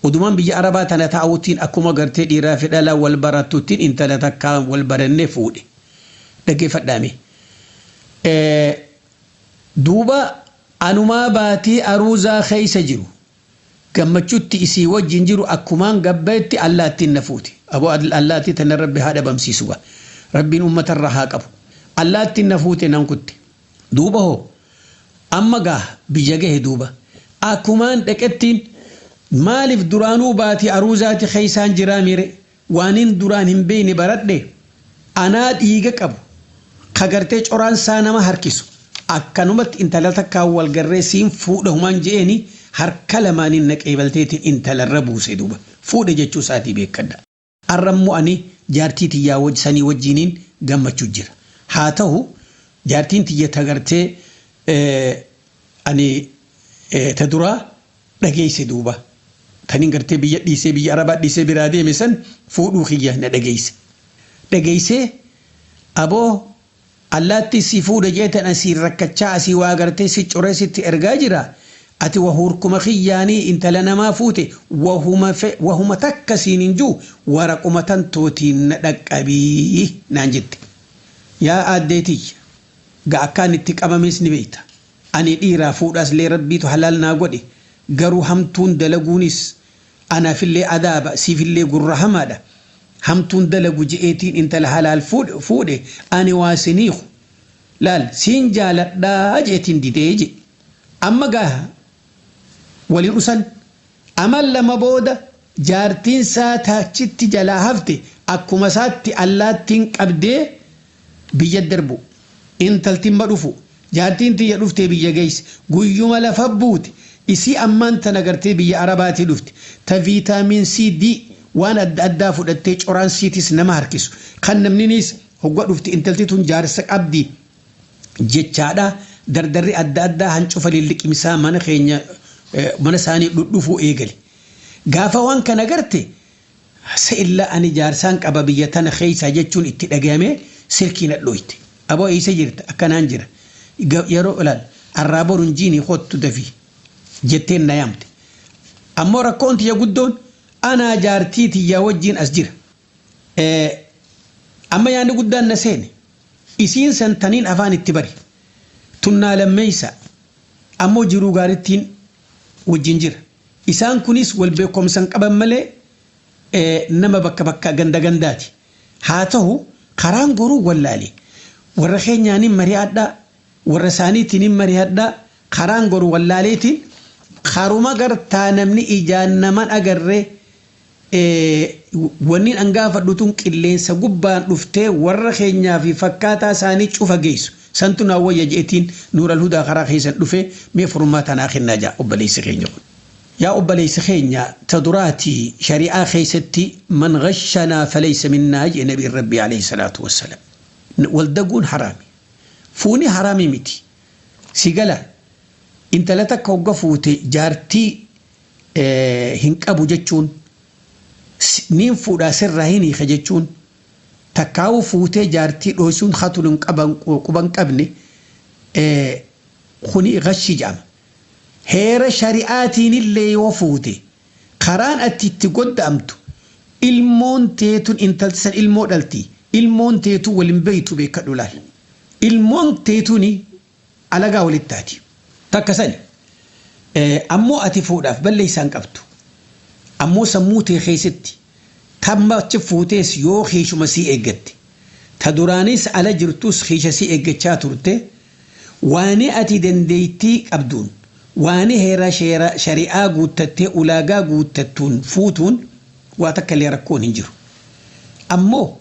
Odumaan biyya Arabaa tana taa'uutiin akkuma gartee dhiiraa fi dhalaa wal barattuutiin intala takkaan wal barannee fuudhe. Dhaggeeffadhaa mee. Duuba anumaa baatii aruuzaa keessa jiru. Gammachuutti isii wajjin jiru akkumaan gabbeetti allaattiin na fuute. Aboo allaattii tana rabbi haa dhabamsiisu. Rabbiin uummatarraa haa qabu. Allaattiin na fuute nan kutte. Duuba hoo amma gaa biyya gahe duuba akkumaan dhaqettiin maaliif duraanuu baatii aruuzaati keeysaan jiraa mire waanin duraan hin beeyne baradhe anaa dhiiga qabu kagartee coraan isaa nama harkisu akkanumatti intala takkaan wal garree siin fuudha humaan je'eeni harka lamaaniin naqee balteetiin intalarra buuse duuba fuudhe jechuu isaatii beekadha. Arrammoo ani jaartii tiyyaa sanii wajjiniin gammachuu jira. Haa ta'u jaartiin tiyya tagartee ani ta duraa dhageesse duuba. Taniin gartee biyya dhiisee biyya arabaa dhiisee biraa deeme san fuudhuu kiyya na dhageesse. Dhageessee aboo allaatti si fuudha jeetan asii rakkachaa asii waa gartee si coree sitti ergaa jira. Ati wahurkuma kiyyaanii intala namaa fuute wahuma takka siin hin jiru waraquma tantootiin na dhaqqabii naan jette. Yaa aaddeetiyya ga akkaan itti qabames ni beekta. Ani dhiiraa fuudhaas lee rabbiitu halaal naa godhe garuu hamtuun dalaguunis anaafillee adaaba siifillee gurra hamaadha. Hamtuun dalagu je'eetiin intala halaal fuudhe ani waa siniiku laal siin jaaladhaa je'eetiin didee je. Amma gaa waliin usan amal lama booda jaartiin isaa taachitti jalaa hafte akkuma isaatti allaattiin qabdee biyya darbu intaltiin ma dhufu jaartiin tiyya dhuftee biyya geesse guyyuma lafa buute isii ammaan tana gartee biyya arabaatii dhufte ta viitaamin C D waan adda addaa fudhattee coraan siitis nama harkisu kan namninis hogga dhufte intalti tun jaarsa qabdi jechaadha dardarri adda addaa hancufa lilliqimsaa mana keenya mana isaanii dhudhufuu eegale. Gaafa waan kana garte sa'illa ani jaarsaan qaba biyya tana keessa jechuun itti dhagayame silkii na dhoyte. Aboo eessa jirta akkanaan jira. Yeroo ilaal arraa boruun jiinii kottu dafii jetteen na yaamte. Ammoo rakkoon tiyya guddoon anaa jaartii tiyyaa wajjin as jira. Amma yaadni guddaan na seene isiin santaniin afaan itti bari. Tunnaa lammeessa ammoo jiruu gaarittiin wajjin jira. Isaan kunis wal beekumsan qaban malee nama bakka bakka ganda gandaati. Haa ta'u karaan goruu wallaale. Warra keenyaaniin mari'adhaa, warra isaaniitiin mari'adhaa, karaan goruu wallaaleetiin karuma gartaa namni ijaan naman agarree wanni dhangaafadhu tun qilleensa gubbaan dhuftee warra keenyaa fi fakkaataa isaanii cufa geessu. Santu naa wayya jeetiin nuural hudaa karaa keessan dhufee mee furmaata naa kennaa jaa obboleessi keenya kun. Yaa obboleessi keenya ta duraatii shari'aa keessatti man ghashanaa falaysa minnaa jee nabiin rabbii alayhi salaatu wassalaam. Waldaguun haraami. Fuuni haraami miti. Si gala intala takka hogga fuute jaartii hin qabu jechuun niin fuudhaa sirraa hin hiika jechuun takkaa'uu fuutee jaartii dhoysuun hatuluun quban qabne kuni ghashi jedhama. Heera shari'aatiin illee yoo fuute karaan ati itti godda'amtu ilmoon teetun intalti san ilmoo dhalti ilmoon teetu waliin beeytu beekadhu laal. Ilmoon teetuni alagaa walitti taati. Takka sani ammoo ati fuudhaaf balleessaan qabdu. Ammoo sammuu tee keessatti tamma achi fuutees yoo keeshuma sii eeggatte ta duraanis ala jirtus keesha sii eeggachaa turte waani ati dandeettii qabduun waani heera shari'aa guuttattee ulaagaa guuttattuun fuutuun waa takka illee rakkoon hin jiru. Ammoo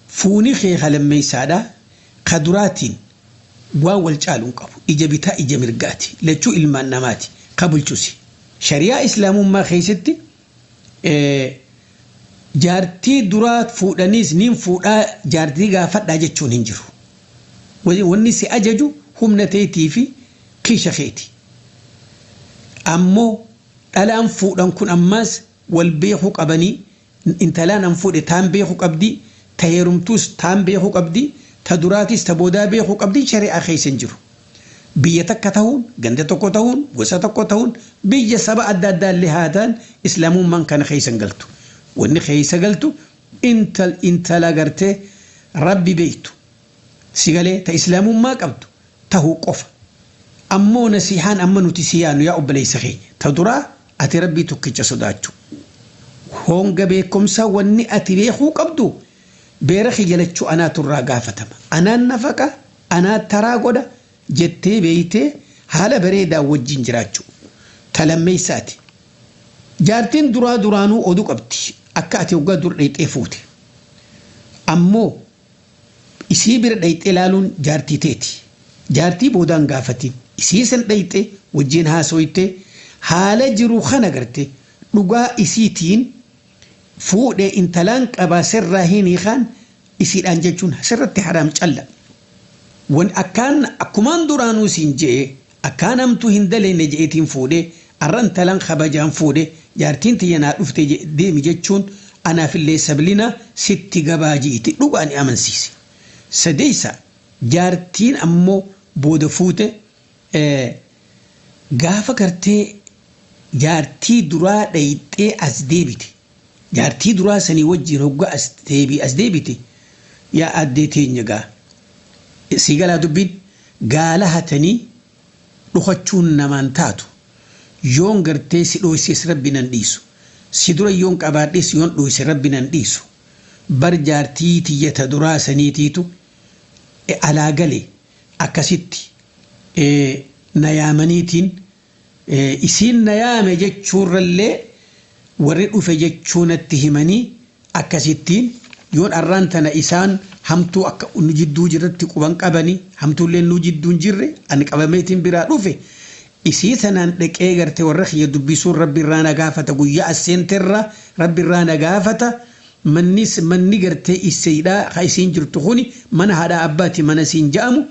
fuuni kee lammeessaadha ka duraatiin waan wal caalu hin qabu ija bitaa ija mirgaati lachuu ilmaan namaati ka bulchusi. Shari'aa islaamummaa keessatti jaartii duraa fuudhaniis niin fuudhaa jaartii gaafadhaa jechuun hin jiru. Wanni si ajaju humna teetii fi kiisha keeti. Ammoo dhalaan fuudhan kun ammaas wal beekuu qabanii intalaan an fuudhe taan beekuu qabdi ta heerumtuus taan beekuu qabdi ta duraatis ta boodaa beekuu qabdi shari'aa keessa hin jiru. Biyya takka ta'uun ganda tokko ta'uun gosa tokko ta'uun biyya saba adda addaa illee haa ta'an islaamummaan kana keessa hin galtu. Wanni keessa galtu intala gartee rabbi beektu si galee ta islaamummaa qabdu tahuu qofa. Ammoo nasihaan amma nuti si yaannu yaa obboleessa keenya ta duraa ati rabbii tokkicha sodaachuu. Honga beekumsaa wanni ati beekuu qabdu beera kiyya lachuu anaatu irraa gaafatama. Anaan nafaqa anaa taraa godha jettee. jettee beeytee haala bareedaa wajjin jiraachuu talammeessaati. Jaartiin duraa duraanuu oduu qabdi akka ati waggaa dur dhayxee fuute. Ammoo isii bira dhayxee ilaaluun jaartii teeti. Jaartii boodaan gaafatiin isii san dhayxee wajjin haasoytee haala jiru kana garte dhugaa isiitiin fuudhee intalaan qabaa sirraa hin hiikaan isiidhaan jechuun sirratti haraam calla. Wan akkaan akkumaan duraanuu siin je'ee akkaan hamtuu hin daleenne je'eetiin fuudhee arra intalaan kabajaan fuudhee jaartiin tiyya naa dhufte deemi jechuun anaafillee sablina sitti gabaaji'iti dhugaan amansiise. Sadeessa jaartiin ammoo booda fuute gaafa gartee jaartii duraa dhayxee as deebite. Jaartii duraa sanii wajjin hoggaa as deebi as deebite yaa addee teenya gaa. Sii galaa dubbiin gaala hatanii dhukachuun namaan taatu yoon gartee si dhoyses rabbi nan dhiisu. Si dura yoon qabaadhes yoon dhoyse rabbi nan dhiisu. Bar jaartii tiyyata duraa saniitiitu alaa gale akkasitti na yaamaniitiin isiin na yaame jechuurrallee warri dhufe jechuu natti himanii akkasittiin yoon arraan tana isaan hamtuu akka nu jidduu jirratti quban qabanii hamtuullee nu jidduu hin jirre ani qabameetiin biraa dhufe isii sanaan dhaqee garte warra kiyya dubbisuun rabbi irraa na gaafata guyyaa as seenterra rabbi irraa na gaafata mannis manni gartee iseedhaa ka isiin jirtu kuni mana haadha abbaati mana isiin ja'amu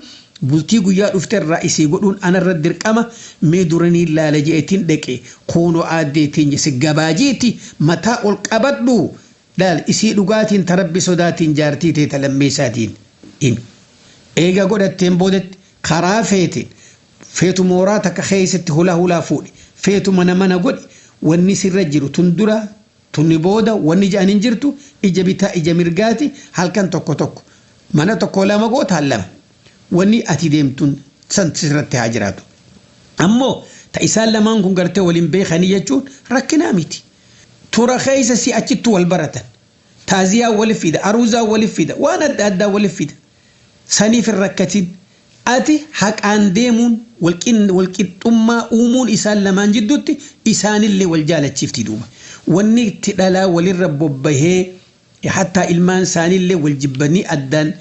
bultii guyyaa dhufterraa isii godhuun anarra dirqama mee duranii laala je'etiin dhaqe kuunoo aaddee teenya si gabaajiiti mataa ol qabadhu laal isii dhugaatiin tarabbi sodaatiin jaartii ta'e lammeessaatiin himi. Eega godhatteen boodatti karaa feeteen feetu mooraa takka keessatti hulaa hulaa fuudhe feetu mana mana godhi wanni sirra jiru tun dura tunni booda wanni ja'an hin jirtu ija bitaa ija mirgaati halkan tokko tokko mana tokko lama gootaan lama. Wanni ati deemtuun san sirratti haa jiraatu. Ammoo ta isaan lamaan kun gartee waliin beekanii jechuun rakkinaa miti. Tura keessa si achittu wal baratan. Taaziyaa walif fida, aruuzaa walif fida, waan adda addaa walif fida. Saniif hin rakkatin. Ati haqaan deemuun walqixxummaa uumuun isaan lamaan jidduutti isaanillee wal jaalachiifti duuba. Wanni itti dhalaa walirra bobbahee hattaa ilmaan isaaniillee wal jibbanii addaan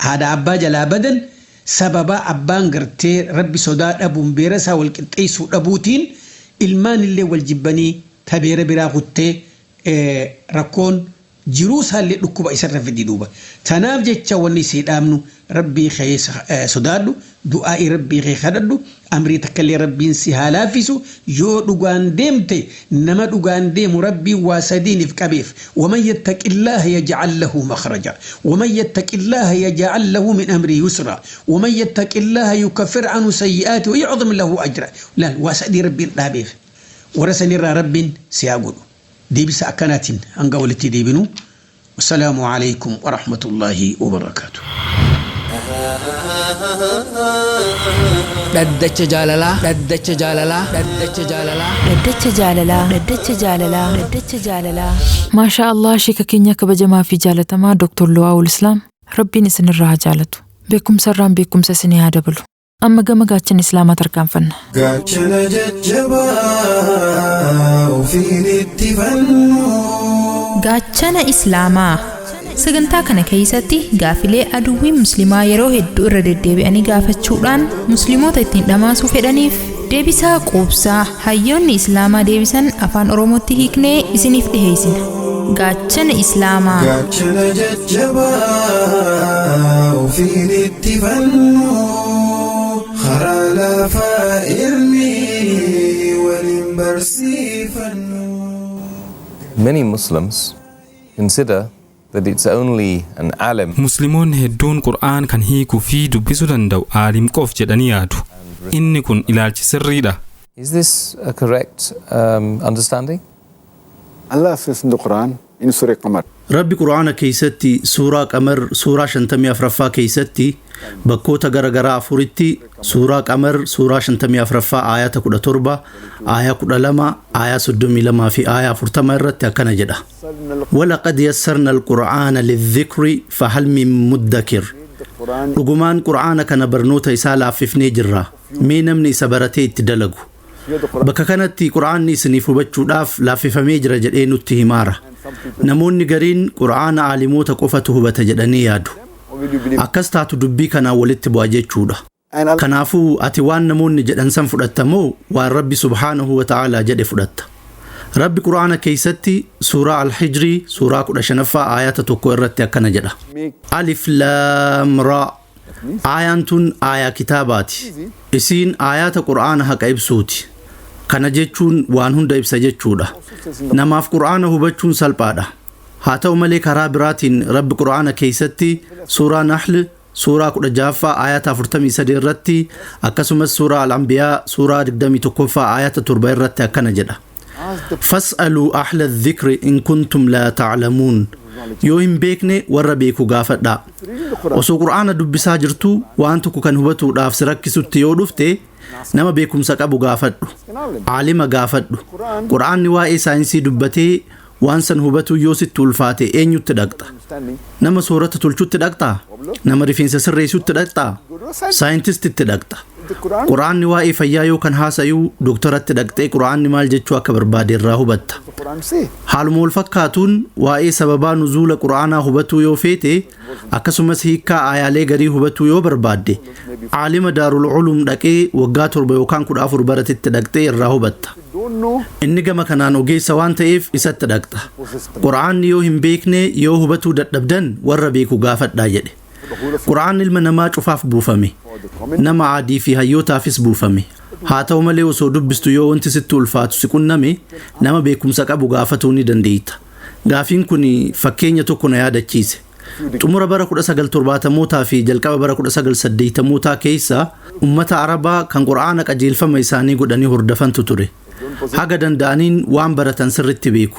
haadha abbaa jalaa badan sababa abbaan gartee rabbi sodaa dhabuun beera isaa wal qixxeessuu dhabuutiin ilmaan illee wal jibbanii tabeera biraa kuttee rakkoon jiruu isaallee dhukkuba isarra fidi duuba. Tanaaf jecha wanni isii dhaabnu rabbii kee sodaadhu du'aa'ii rabbii kee kadhadhu amrii takkallee rabbiin si haa laaffisu yoo dhugaan deemte nama dhugaan deemu rabbiin waa sadiiniif qabeef waman yattaqillaaha yaj'al lahu makhraja waman yattaqillaaha yaj'al lahu min amri yusra waman yattaqillaaha yukaffir anhu sayyi'aati wa yu'zim lahu ajra laal waa sadii rabbiin dhaabeef warra sanirraa rabbiin si haa godhu deebisa akkanaatiin hanga walitti deebinu wasalaamu alaykum warahmatullaahi wabarakaatu.
Dhaddacha jaalalaa. Dhaddacha jaalalaa. Dhaddacha jaalalaa.
Dhaddacha jaalalaa. Dhaddacha jaalalaa. Dhaddacha jaalalaa.
Maashaa Allah sheeka keenya kabajamaa fi jaalatamaa Dr. Lu'aawul Islaam rabbiin isinirraa haa jaalatu. Beekumsa irraan beekumsa isinii haa dabalu. Amma gama gaachana Islaamaa tarkaanfanna.
Gaachana jajjabaa ofiin itti fannu.
Gaachana Islaamaa Sagantaa kana keessatti gaafilee aduwwiin musliimaa yeroo hedduu irra deddeebi'anii gaafachuudhaan musliimoota ittiin dhamaasuu fedhaniif deebisaa quubsaa hayyoonni Islaamaa deebisan afaan Oromootti hiiknee isiniif dhiheessina. Gaachana Islaamaa.
Gaachana jajjabaa ofiin itti fannu. Karaa lafaa ilmi waliin barsiifannu.
Many Muslims consider that it's only an alim
Musliimoonni hedduun Qur'aan kan hiikuu fi dubbisuu danda'u aalim qof jedhanii yaadu. Inni kun ilaalchi sirriidha.
Is this a correct understanding?
Allah says in the Quran in Surah Qamar.
Rabbi Quraana keessatti suuraa Qamar suuraa 54ffaa keessatti bakkoota garaagaraa afuritti suuraa Qamar suuraa 54ffaa aayata 17, aayaa 12, aayaa 32 fi aayaa 40 irratti akkana jedha. Walaqad yassarna alqur'aana lidhikri fahal min muddakir. Dhugumaan Qur'aana kana barnoota isaa laaffifnee jirra. Mee namni isa baratee itti dalagu. Bakka kanatti Qur'aanni isiniif hubachuudhaaf laaffifamee jira jedhee nutti himaara. Namoonni gariin Qur'aana aalimoota qofatu hubata jedhanii yaadu. Akkas taatu dubbii kanaan walitti bu'a jechuudha. Kanaafuu ati waan namoonni jedhan san fudhatta moo waan Rabbi subhaanahu wa ta'aalaa jedhe fudhatta? Rabbi Qur'aana keessatti suuraa Al-Hijrii suuraa 15ffaa aayata 1 irratti akkana jedha. Alif Laam Raa. Aayaan tun aayaa kitaabaati. Isiin aayaata Qur'aana haqa ibsuuti. Kana jechuun waan hunda ibsa jechuudha. Namaaf Qur'aana hubachuun salphaadha. Haa ta'u malee karaa biraatiin Rabbi Qur'aana keessatti suuraa Nahl suuraa 16ffaa aayata 43 irratti akkasumas suuraa Al-Anbiyaa suuraa 21ffaa aayata 7 irratti akkana jedha. Fas'aluu ahla dhikri in kuntum laa ta'lamuun. Yoo hin beekne warra beeku gaafadhaa. Osoo Qur'aana dubbisaa jirtu waan tokko kan hubatuudhaaf si rakkisutti yoo dhufte nama beekumsa qabu gaafadhu. Aalima gaafadhu. Qur'aanni waa'ee saayinsii dubbatee waan san hubatuu yoo sitti ulfaate eenyutti dhaqxa? Nama soorata tolchutti dhaqxaa? Nama rifeensa sirreessutti dhaqxaa? Saayintistitti dhaqxa. Qur'aanni waa'ee fayyaa yoo kan haasa'u dooktaratti dhaqxee Qur'aanni maal jechuu akka barbaade irraa hubatta. Haaluma wal fakkaatuun waa'ee sababaa nuzuula Qur'aanaa hubatuu yoo feete akkasumas hiikkaa aayaalee garii hubatuu yoo barbaadde aalima Daarul Culuum dhaqee waggaa 7 yookaan 14 baratetti dhaqxee irraa hubatta. Inni gama kanaan ogeessa waan ta'eef isatti dhaqxa. Qur'aanni yoo hin beekne yoo hubatuu dadhabdan warra beeku gaafadhaa jedhe. Qur'aan ilma namaa cufaaf buufame. Nama aadii fi hayyootaafis buufame. Haa ta'u malee osoo dubbistu yoo wanti sitti ulfaatu si qunname nama beekumsa qabu gaafatuu ni dandeetta. Gaafiin kun fakkeenya tokko na yaadachiise. Xumura bara 1970mootaa fi jalqaba bara 1980mootaa keessa ummata Arabaa kan Qur'aana qajeelfama isaanii godhanii hordofantu ture. Haga danda'aniin waan baratan sirritti beeku.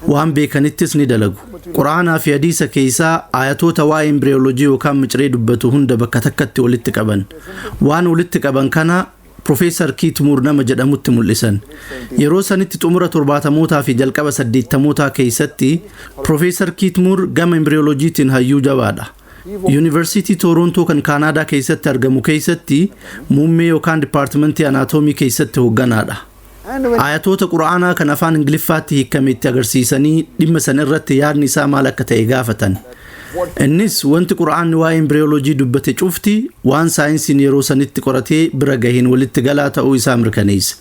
Waan beekanittis ni dalagu. Qur'aanaa fi hadiisa keessaa ayatoota waa'ee embriyoolojii yookaan miciree dubbatu hunda bakka takkatti walitti qaban. Waan walitti qaban kana Profeesar Keith Moore nama jedhamutti mul'isan. Yeroo sanitti xumura 70mootaa fi jalqaba 80mootaa keessatti Profeesar Keith Moore gama embriyoolojiitiin hayyuu jabaadha. Yuunivarsiitii Toorontoo kan Kaanaadaa keessatti argamu keessatti muummee yookaan dipaartimentii anaatoomii keessatti hoogganaadha. Ayatoota Qur'aanaa kan afaan Ingiliffaatti hiikame itti agarsiisanii dhimma san irratti yaadni isaa maal akka ta'e gaafatan. Innis wanti Qur'aanni waa'ee embriyoolojii dubbate cufti waan saayinsiin yeroo sanitti qoratee bira gaheen walitti galaa ta'uu isaa mirkaneesse.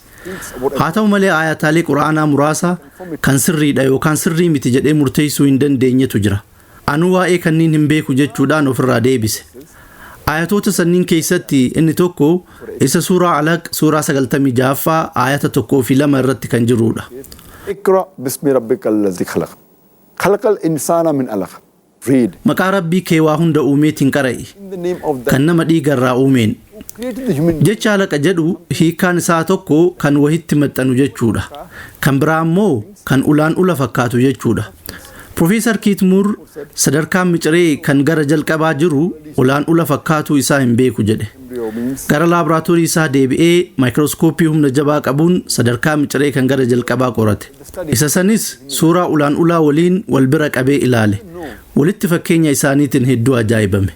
Haa ta'u malee ayataalee Qur'aanaa muraasa kan sirriidha yookaan sirrii miti jedhee murteessuu hin dandeenyetu jira. Anuu waa'ee kanniin hin beeku jechuudhaan ofirraa deebise. Ayatoota sanniin keessatti inni tokko isa suuraa Alaq suuraa 96ffaa ayata 1 fi 2 irratti kan jirudha.
Iqra bismi rabbika allazi khalaq. Khalaqal insaana min alaq. Read.
Maqaa Rabbii kee waa hunda uumeetiin qara'i. Kan nama dhiigarraa uumeen. Jecha alaqa jedhu hiikkaan isaa tokko kan wahitti maxxanu jechuudha. Kan biraa immoo kan ulaan ula fakkaatu jechuudha. Profeesar Keith Moore sadarkaan miciree kan gara jalqabaa jiru ulaan ula fakkaatu isaa hin beeku jedhe. Gara laaboraatoorii isaa deebi'ee maayikirooskooppii humna jabaa qabuun sadarkaa miciree kan gara jalqabaa qorate. Isa sanis suuraa ulaan ulaa waliin wal bira qabee ilaale. Walitti fakkeenya isaaniitiin hedduu ajaa'ibame.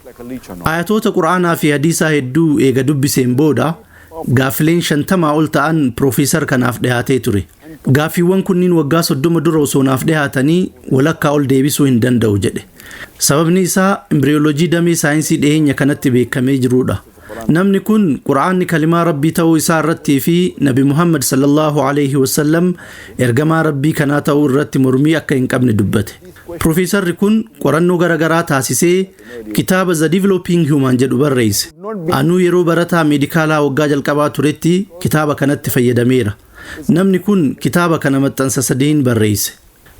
Ayatoota Qur'aanaa fi hadiisaa hedduu eega dubbiseen booda gaaffileen 50 ol ta'an Profeesar kanaaf dhiyaatee ture. Gaaffiiwwan kunniin waggaa 30 dura osoo naaf dhiyaatanii walakkaa ol deebisuu hin danda'u jedhe. Sababni isaa embriyoolojii damee saayinsii dhiyeenya kanatti beekamee jirudha. Namni kun Qur'aanni kalimaa Rabbii ta'uu isaa irrattii fi Nabi Muhammad sallallahu alaihi wasallam ergamaa Rabbii kanaa ta'uu irratti mormii akka hin qabne dubbate. Profeesarri kun qorannoo garaagaraa taasisee kitaaba The Developing Human jedhu barreesse. Anuu yeroo barataa meedikaalaa waggaa jalqabaa turetti kitaaba kanatti fayyadameera. Namni kun kitaaba kana maxxansa 3 barreesse.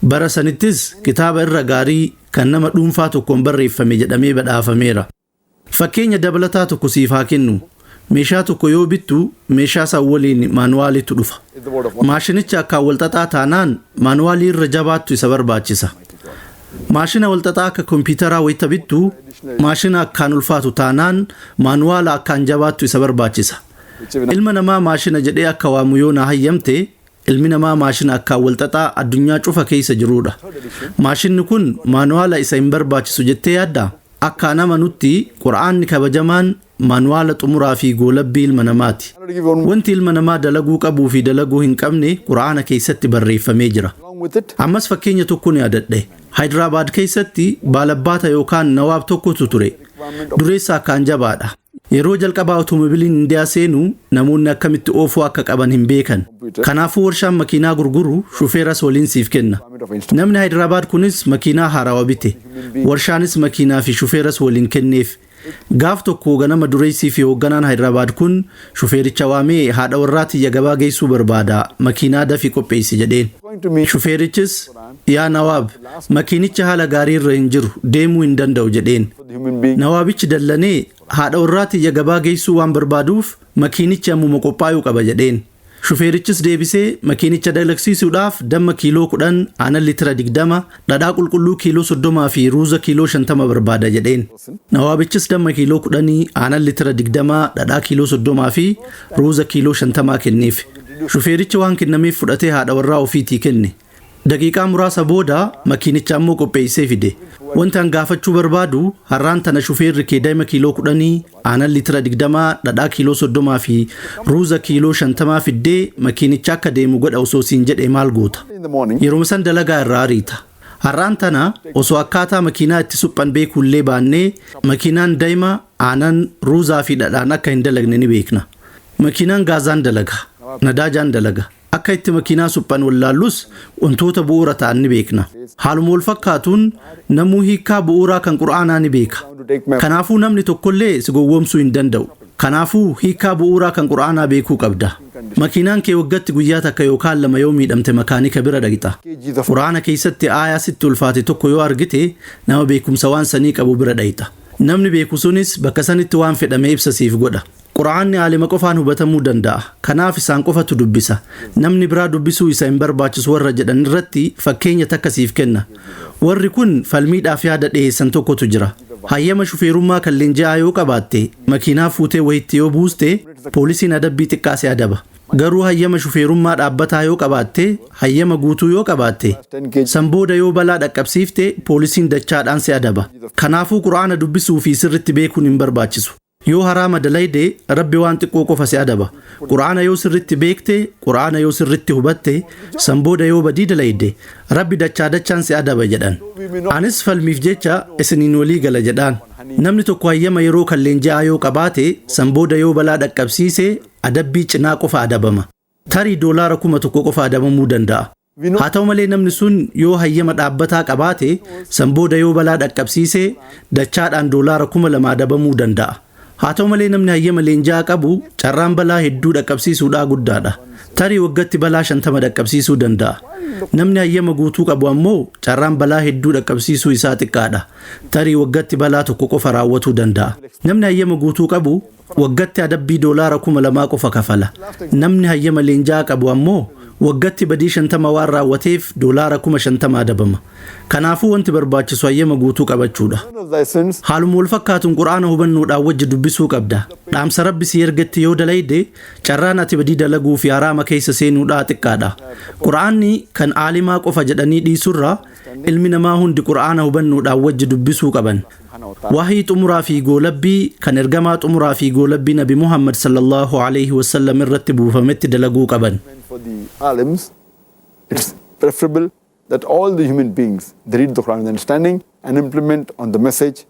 Bara sanittis kitaaba irra gaarii kan nama dhuunfaa tokkoon barreeffame jedhamee badhaafameera. Fakkeenya dabalataa tokko siif haa kennu. Meeshaa tokko yoo bittu meeshaa san waliin maanuwaaliitu dhufa. Maashinicha akkaan walxaxaa taanaan maanuwaalii irra jabaattu isa barbaachisa. Maashina walxaxaa akka kompiitaraa wayita bittu maashina akkaan ulfaatu taanaan maanuwaala akkaan jabaattu isa barbaachisa. Ilma namaa maashina jedhee akka waamu yoo na hayyamte ilmi namaa maashina akkaan walxaxaa addunyaa cufa keessa jirudha. Maashinni kun maanuwaala isa hin barbaachisu jettee yaaddaa? Akka an amanutti Qur'aanni kabajamaan manuwaala xumuraa fi goolabbii ilma namaati. Wanti ilma namaa dalaguu qabuu fi dalaguu hin qabne Qur'aana keessatti barreeffamee jira. Ammas fakkeenya tokko ni yaadadhe. Hayidarabaad keessatti baalabbaata yookaan nawaab tokkotu ture. Dureessa akkaan jabaadha. Yeroo jalqabaa awutomobiliin Indiyaa seenu namoonni akkamitti oofuu akka qaban hin beekan. Kanaafuu warshaan makiinaa gurguru shufeeras waliin siif kenna. Namni Hayidarabaad kunis makiinaa haarawaa bite. Warshaanis makiinaa fi shufeeras waliin kenneef. Gaaf tokko ganama dureessii fi hoogganaan Hayidarabaad kun shufeericha waamee haadha warraa tiyya gabaa geessuu barbaada makiinaa dafii qopheessi jedheen. Shufeerichis yaa Nawaab makiinicha haala gaarii irra hin jiru deemuu hin danda'u jedheen. Nawaabichi dallanee haadha warraa tiyya gabaa geessuu waan barbaaduuf makiinichi ammuma qophaa'uu qaba jedheen. Shufeerichis deebisee makiinicha dalagsiisuudhaaf damma kiiloo 10, aannan litira 20, dhadhaa qulqulluu kiiloo 30 fi ruuza kiiloo 50 barbaada jedheen. Nawaabichis damma kiiloo 10, aannan litira 20, dhadhaa kiiloo 30 fi ruuza kiiloo 50 kenneef. Shufeerichi waan kennameef fudhatee haadha warraa ofiitii kenne. Daqiiqaa muraasa booda makiinicha ammoo qopheessee fide. Wanti an gaafachuu barbaadu har'aan tana shufeerri kee damma kiiloo 10, aannan litira 20, dhadhaa kiiloo 30 fi ruuza kiiloo 50 fiddee makiinicha akka deemu godha osoo siin jedhee maal goota? Yeroo san dalagaa irraa ariita. Har'aan tana osoo akkaataa makiinaa itti suphan beekuullee baannee makiinaan daa'ima aannan ruuzaa fi dhadhaan akka hin dalagne ni beekna. Makiinaan gaazaan dalaga, nadaajaan dalaga. Akka itti makiinaa suphan wallaallus wantoota bu'uura ta'an ni beekna. Haaluma wal fakkaatuun namuu hiikaa bu'uuraa kan Qur'aanaa ni beeka. Kanaafuu namni tokkollee si gowwoomsuu hin danda'u. Kanaafuu hiikaa bu'uuraa kan Qur'aanaa beekuu qabda. Makiinaan kee waggaatti guyyaa takka yookaan lama yoo miidhamte makaanika bira dhaqxa. Qur'aana keessatti aayaa sitti ulfaate tokko yoo argite nama beekumsa waan sanii qabu bira dhaqxa. Namni beeku sunis bakka sanitti waan fedhame ibsa siif godha. Qur'aanni aalima qofaan hubatamuu danda'a. Kanaaf isaan qofatu dubbisa. Namni biraa dubbisuu isa hin barbaachisu warra jedhan irratti fakkeenya takka siif kenna. Warri kun falmiidhaaf yaada dhiyeessan tokkotu jira. Hayyama shufeerummaa kan leenji'aa yoo qabaatte makiinaa fuutee wayitti yoo buuste poolisiin adabbii xiqqaa si adaba. Garuu hayyama shufeerummaa dhaabbataa yoo qabaatte hayyama guutuu yoo qabaatte san booda yoo balaa dhaqqabsiifte poolisiin dachaadhaan si adaba. Kanaafuu Qur'aana dubbisuu fi sirritti beekuun hin barbaachisu. Yoo haraama dalayde rabbi waan xiqqoo qofa si adaba. Qur'aana yoo sirritti beekte, Qur'aana yoo sirritti hubatte, san booda yoo badii dalayde rabbi dachaa dachaan si adaba jedhan. Anis falmiif jecha isiniin walii gala jedhaan. Namni tokko hayyama yeroo kan leenji'aa yoo qabaate san booda yoo balaa dhaqqabsiise adabbii cinaa qofa adabama. Tarii doolaara 1000 qofa adabamuu danda'a. Haa ta'u malee namni sun yoo hayyama dhaabbataa qabaate san booda yoo balaa dhaqqabsiise dachaadhaan doolaara 2000 adabamuu danda'a. Haa ta'u malee namni hayyama leenji'aa qabu carraan balaa hedduu dhaqqabsiisuudhaa guddaadha. Tarii waggaatti balaa 50 dhaqqabsiisuu danda'a. Namni hayyama guutuu qabu ammoo carraan balaa hedduu dhaqqabsiisuu isaa xiqqaadha. Tarii waggaatti balaa tokko qofa raawwatuu danda'a. Namni hayyama guutuu qabu waggaatti adabbii doolaara 2000 qofa kafala. Namni hayyama leenji'aa qabu ammoo waggaatti badii 50 waan raawwateef doolaara 50,000 adabama. Kanaafuu wanti barbaachisu hayyama guutuu qabachuudha. Haaluma wal fakkaatuun Qur'aana hubannoodhaan wajji dubbisuu qabda. Dhaamsa rabbi si ergatti yoo dalayde carraan ati badii dalaguu fi haraama keessa seenuudhaa xiqqaadha. Qur'aanni kan aalimaa qofa jedhanii dhiisurra ilmi namaa hundi Qur'aana hubannoodhaan wajji dubbisuu qaban. Wahii xumuraa fi goolabbii kan ergamaa xumuraa fi goolabbii Nabi Muhammad sallallahu alaihi wasallam irratti buufametti dalaguu qaban.
For the alims, it's preferable that all the human beings they read the Quran with understanding and implement on the message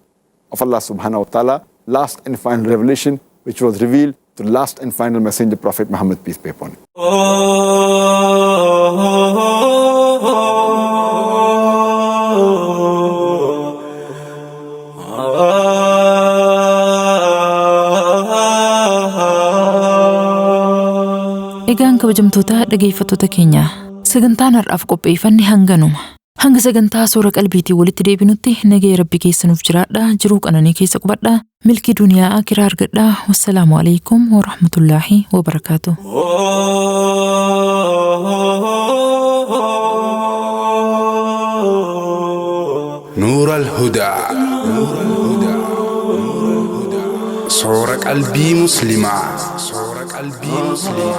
of Allah subhanahu wa ta'ala, last and final revelation which was revealed to the last and final messenger Prophet Muhammad, peace be upon him.
Egaan kabajamtoota dhageeffattoota keenya sagantaan har'aaf qopheeffanne hanganuma. Hanga sagantaa soora qalbiitiin walitti deebinutti nagaya rabbi keessa nuuf jiraadha. Jiruu qananii keessa qubadha. Milkii duniyaa akiraa argadha. Wassalaamu alaikum wa rahmatullaahi wa barakaatu.
نور الهدى صور قلبي مسلمة صور قلبي مسلمة.